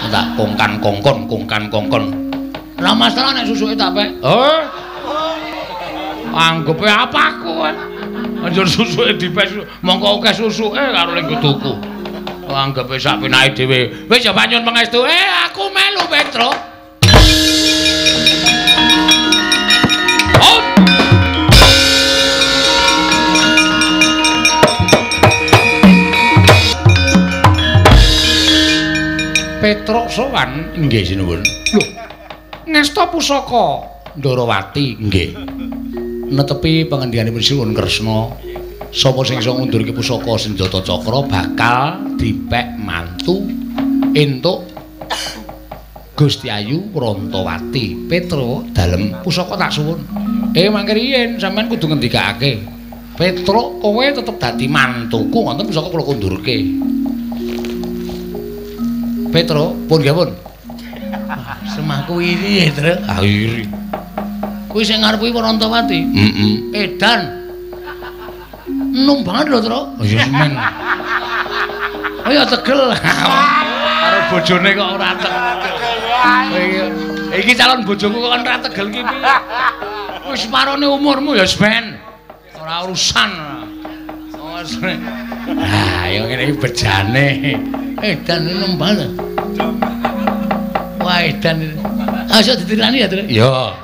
Tak kongkan-kongkon, kongkan-kongkon. Ora masalah nek susuke tak pek. Oh. Anggepe apa aku kan? Anjur susuke dipek, mongko akeh susuke karo ning tuku. Anggepe sak penake dhewe. Wis ya panyun pangestu. Aku melu Petruk. Oh. Petruk sowan nggih sinuwun. Lho, ngasta pusaka Ndorowati nggih. Netepi pangendikaning Sinuwun Kresna, sapa sing iso ngundurke pusaka senjata cakra bakal dipek mantu entuk Gusti Ayu Prantawati. Petruk dalem pusaka tak suwun. Mangke riyen sampean kudu ngendikake. Petruk kowe tetep dadi mantuku ngoten pusaka kula kundurke. Petro, pun nggih pun. Semahku iri ya, Truk. Ah iri. Kuwi sing ngarep kuwi Prantawati. Heeh. Edan. Enom banget lho, Truk. Oh ya semen. Oh ya tegel. Karo bojone kok ora tegel. Iki calon bojoku kok ora tegel iki piye? Wis parone umurmu ya semen. Ora urusan. Ah, ya ngene iki bejane. Edan enom banget. Wah, edan. Ah, iso dicritani ya, Truk? Iya.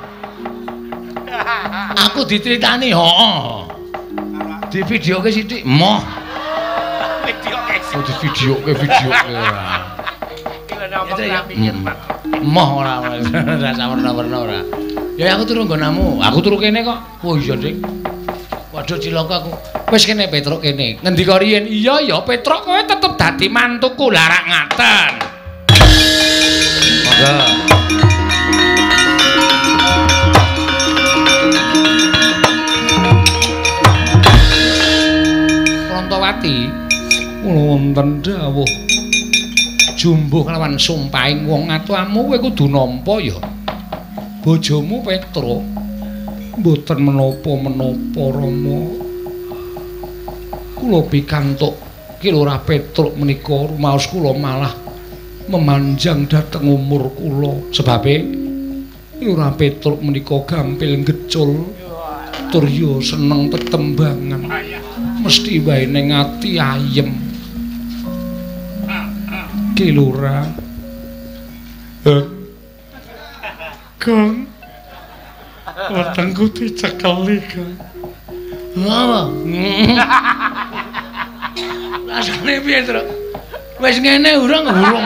Aku diceritani, heeh. Di videoke sithik. Moh. Videoke. Oh, di videoke videoke ora. Moh ora ora sawerna-werna ora. Ya aku turu nggonamu. Aku turu kene kok. Oh iya, Dik. Waduh cilaka aku. Wis kene Petruk kene. Ngendika riyen? Iya ya Petruk kowe tetep dadi mantuku larak ngaten. Monggo. Prantawati kula wonten dawuh jumbuh kelawan sumpahing wong atuamu kowe kudu nampa ya. Bojomu Petruk mboten menapa-menapa Rama. Kula pikantuk Ki Lurah Petruk menika rumaos kula malah memanjang dhateng umur kula. Sebabe Lurah Petruk menika gampil ngecul tur ya seneng tetembangan. Mesti wae ning ati ayem. Ki Lurah. Gong. Wetengku dicekeli, Gong. Apa? Rasane piye, Truk? Wis ngene urung urung.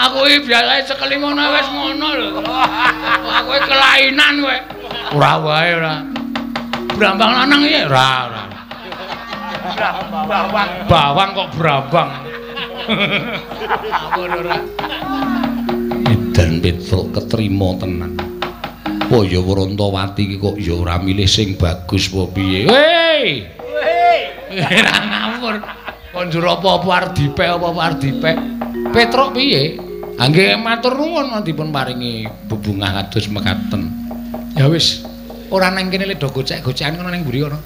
Aku iki biasane cekeli ngono wis ngono lho. Aku iki kelainan kowe. Ora wae ora. Brambang lanang iki ora ora. Bawang. Bawang kok brambang. Aku ora. Edan Petruk ketrima tenan. Oh ya Wrontowati iki kok ya ora milih sing bagus apa piye. Hei. Hei. Ora ngawur. Kon njur apa-apa arep dipek apa-apa arep dipek. Petruk piye? Ha nggih matur nuwun dipun paringi bebungah kados mekaten. Ya wis, ora nang kene le do gocek-gocekan kono ning mburi kono.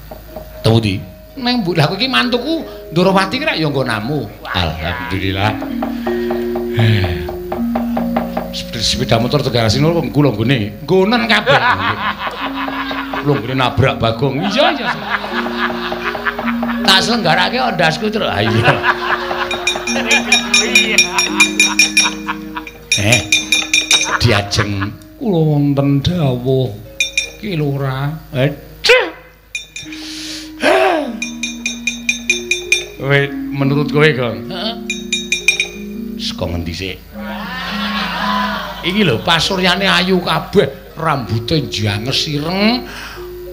Temu di. Nang mburi. Lah kowe iki mantuku Ndorowati ki rak ya nggonamu. Alhamdulillah. Sepeda motor Tegarasi lho kula nggone. Nggonen kabeh. Kula nggone nabrak Bagong. Iya iya. Tak selenggarake ondasku terus. Ha iya. Diajeng kula wonten dawuh Ki Lurah. Kowe menurut kowe, Gong? Heeh. Saka ngendi sik? Iki lho pasuryane ayu kabeh, rambute janges ireng,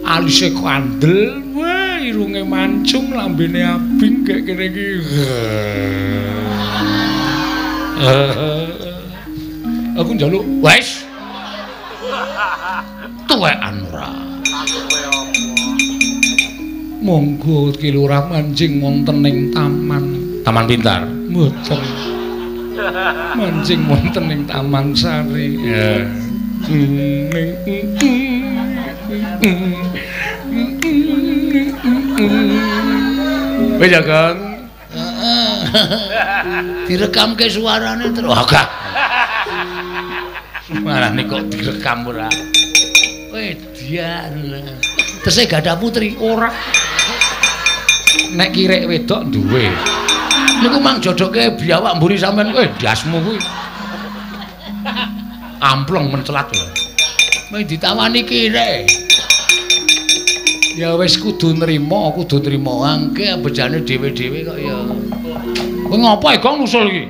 alise kandel, wah irunge mancung, lambene abing kek kene iki. Aku njaluk wis. Tuwekan ora. Monggo Ki Lurah manjing wonten ing taman. Taman Pintar. Mboten. Manjing wonten ing Taman Sari. Ya. Wis ya, Kang. Direkamke suarane terus. Wah, suarane kok direkam ora. Wedian. Tesih gadah putri ora. Nek kirek wedok duwe. Niku mang jodoke biawak mburi sampean kowe ndasmu kuwi. Amplong mencelat lho. Mung ditawani kirek. Ya wis kudu nrimo, kudu nrimo. Angke bejane dhewe-dhewe kok ya. Kowe ngopo e Gong nusul iki?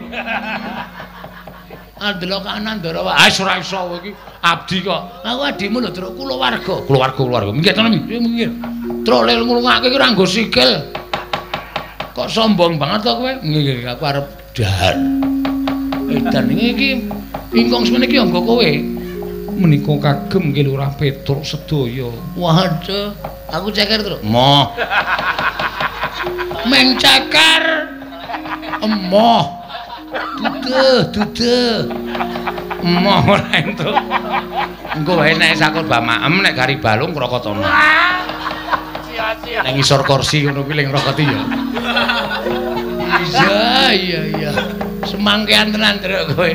Andelok kanan ndara wae. Ah ora iso kowe iki abdi kok. Aku adimu lho, Truk, kulawarga. Kulawarga, kulawarga. Minggir tenan minggir. Truk lel nglungake ki ora nggo sikil. Kok sombong banget to kowe? Nggih, aku arep dahar. Edan iki ingkung semene iki nggo kowe. Menika kagem Ki Lurah Petruk sedaya. Waduh, aku ceker, Truk. Moh. Meng ceker. Emoh. Duduh, duduh. Emoh ora entuk. Engko wae nek sakur bamaem nek gari balung krokotono. Ning ngisor kursi ngono kuwi ling ngrokoti ya. Iya, iya, iya. Semangkean tenan Truk kowe.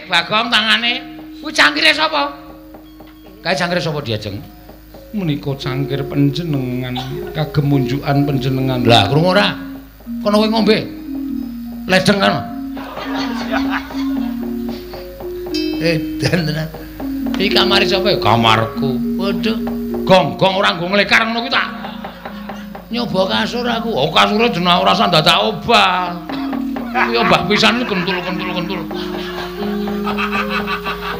Bagong tangane. Kuwi cangkire sapa? Kae cangkire sapa diajeng? Menika cangkir panjenengan, kagem munjukan panjenengan. Lah, krungu ora? Kono kowe ngombe. Ledeng kan. Edan tenan. Iki kamare sapa ya? Kamarku. Waduh. Gong-gong ora nggo nglekar ngono kuwi tak. Nyoba kasur aku. Oh, kasure jeneng ora usah dadak obah. Kuwi obah pisan kentul-kentul-kentul.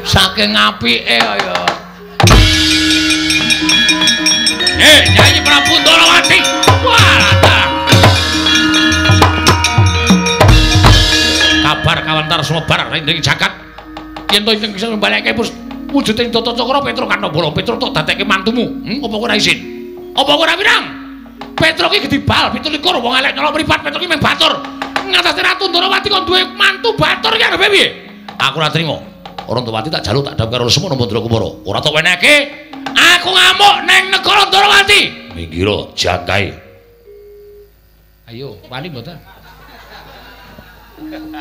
Saking apike kaya. Nyanyi Prabu Ndorowati. Wah, kabar kawantar sumebar ing jagat. Yen to ingkang bisa mbalekke wujuding Tata Cakra Petruk Kanabala, Petruk tok dadekke mantumu. Apa kowe ora isin? Apa kowe ora wirang? Petruk iki gedhi bal 27 wong elek nyolok mripat, Petruk iki mung batur. Ngatasi Ratu Ndorowati kon duwe mantu batur iki arepe piye? Aku ora trima. Ndorowati tak jaluk tak dhap karo Semono Mandra Kumara. Ora tok wenehke. Aku ngamuk ning negara Ndorowati. Minggiro jangkae. Ayo, wani mboten?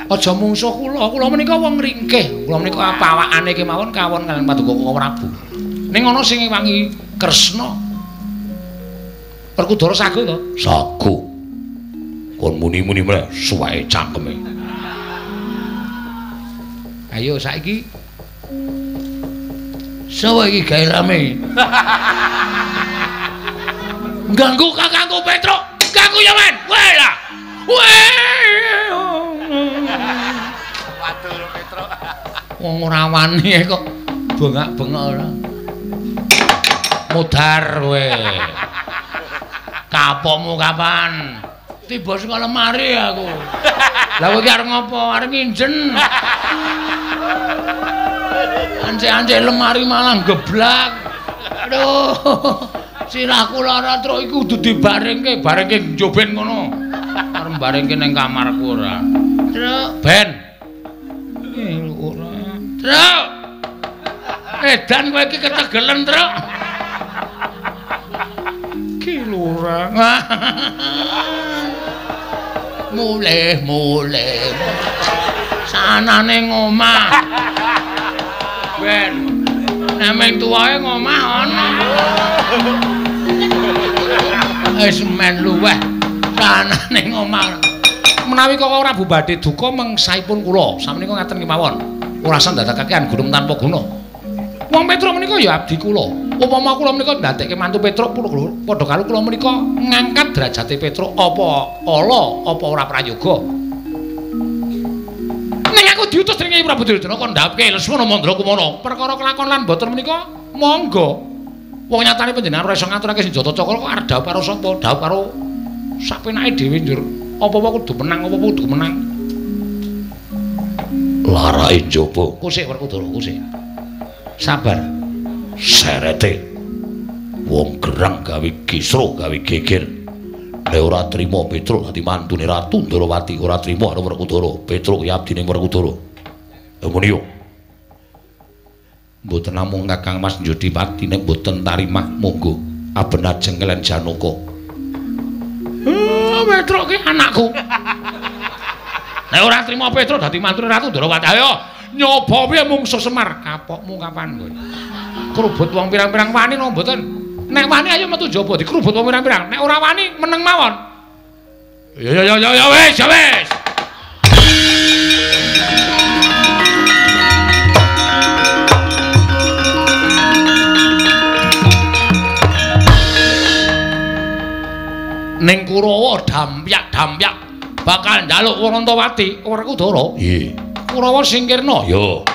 Aja mungsuh kula, kula menika wong ringkih. Kula menika pawakane kemawon kawon kaliyan Paduka Prabu. Ning ana sing ngewangi Kresna. Werkudara sago to? Sago. Kon muni-muni meneh suweke cangkeme. Ayo saiki. Sawa iki gawe rame. Ganggu kakangku Petruk, ganggu ya men. Weh lah. Weh. Waduh Petruk. Wong ora wani kok bengak-bengok ora. Mudar kowe. Kapokmu kapan? Tiba saka lemari aku. Lah kowe iki arep ngopo? Arep nginjen. Ancek-ancek lemari malah geblak. Aduh. Sirahku lara truk iku kudu dibarengke, barengke njoben ngono. Arep barengke ning kamarku ora. Truk, ben. Ora. Truk. Edan kowe iki ketegelen, Truk. Ki lurah. Mulih, mulih. Sanane ngomah. Ben. Nek ming tuwae ngomah ana. Wis men luweh. Sanane ngomah. Menawi kok ora badhe duka mengsaipun kula, samenika ngaten kemawon. Ora usah ndadekake gunung tanpa guna. Wong Petruk menika ya abdi kula. Upama kula menika ndadekke mantu Petruk padha karo kula menika ngangkat derajate Petruk apa ala apa ora prayoga. Ning aku diutus dening Prabu Duryudana kon ndhapke Lesmana Mandra Kumara. Perkara kelakon lan boten menika monggo. Wong nyatane panjenengan ora iso ngaturake senjata cakra kok arep dhawuh karo sapa? Dhawuh karo sapenake dhewe njur. Apa-apa kudu menang, apa-apa kudu menang. Larae njaba. Kusik Werkudara, kusik. Sabar. Serete. Wong gerang gawe kisruh, gawe geger. Nek ora trima Petruk dadi mantune Ratu Ndorowati, ora trima karo Werkudara. Petruk ya abdine Werkudara. Lha muni yo. Mboten namung Kakang Mas Njodipati nek mboten tarimah monggo aben ajeng kelen Janaka. Petruk ki anakku. Nek ora trima Petruk dadi mantune Ratu Ndorowati, ayo nyoba piye mungsuh Semar. Kapokmu kapan kowe? Krubut wong pirang-pirang wani napa mboten? Nek wani ayo metu njaba dikrubut wong pirang-pirang. Nek ora wani meneng mawon. Ya ya ya ya wis, ya wis. Ning Kurawa dampyak-dampyak bakal njaluk Warantawati Werkudara. Nggih. Kurawa singkirna. Ya.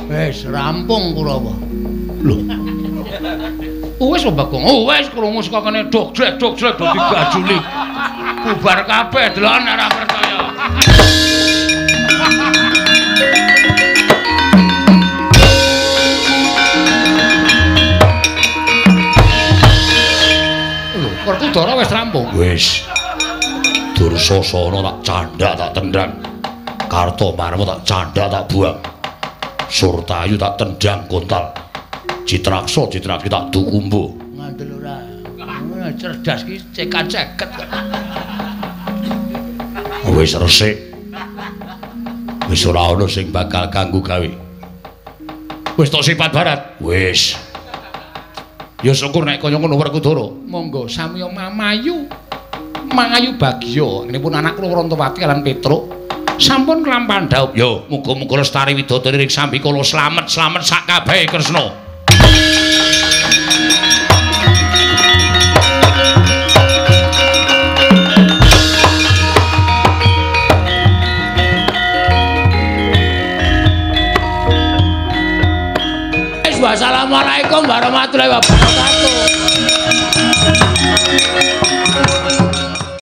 Wis rampung Kurawa. Lho. Wis Bagong. Oh wis krungu saka kene dok jlek dok jlek dadi gajuli. Bubar kabeh deloken ora percaya. Lho, Werkudara wis rampung. Wis. Dursasana tak candhak tak tendang. Kartomarma tak candhak tak buang. Surtayu tak tendang kontal. Citraksa Citraki tak dukumbu. Ngandel ora. Cerdas ki cekat-ceket. Wis resik. Wis ora ana sing bakal ganggu gawe. Wis tok sifat barat. Wis. Ya syukur nek kaya ngono Werkudara. Monggo samiya mamayu. Mangayu bagya. Nipun anak kula Warantawati lan Petruk sampun kelampahan dhaup. Ya muga-muga lestari widodari ring sambikala slamet-slamet sak kabehe Kresna. Wassalamualaikum warahmatullahi wabarakatuh.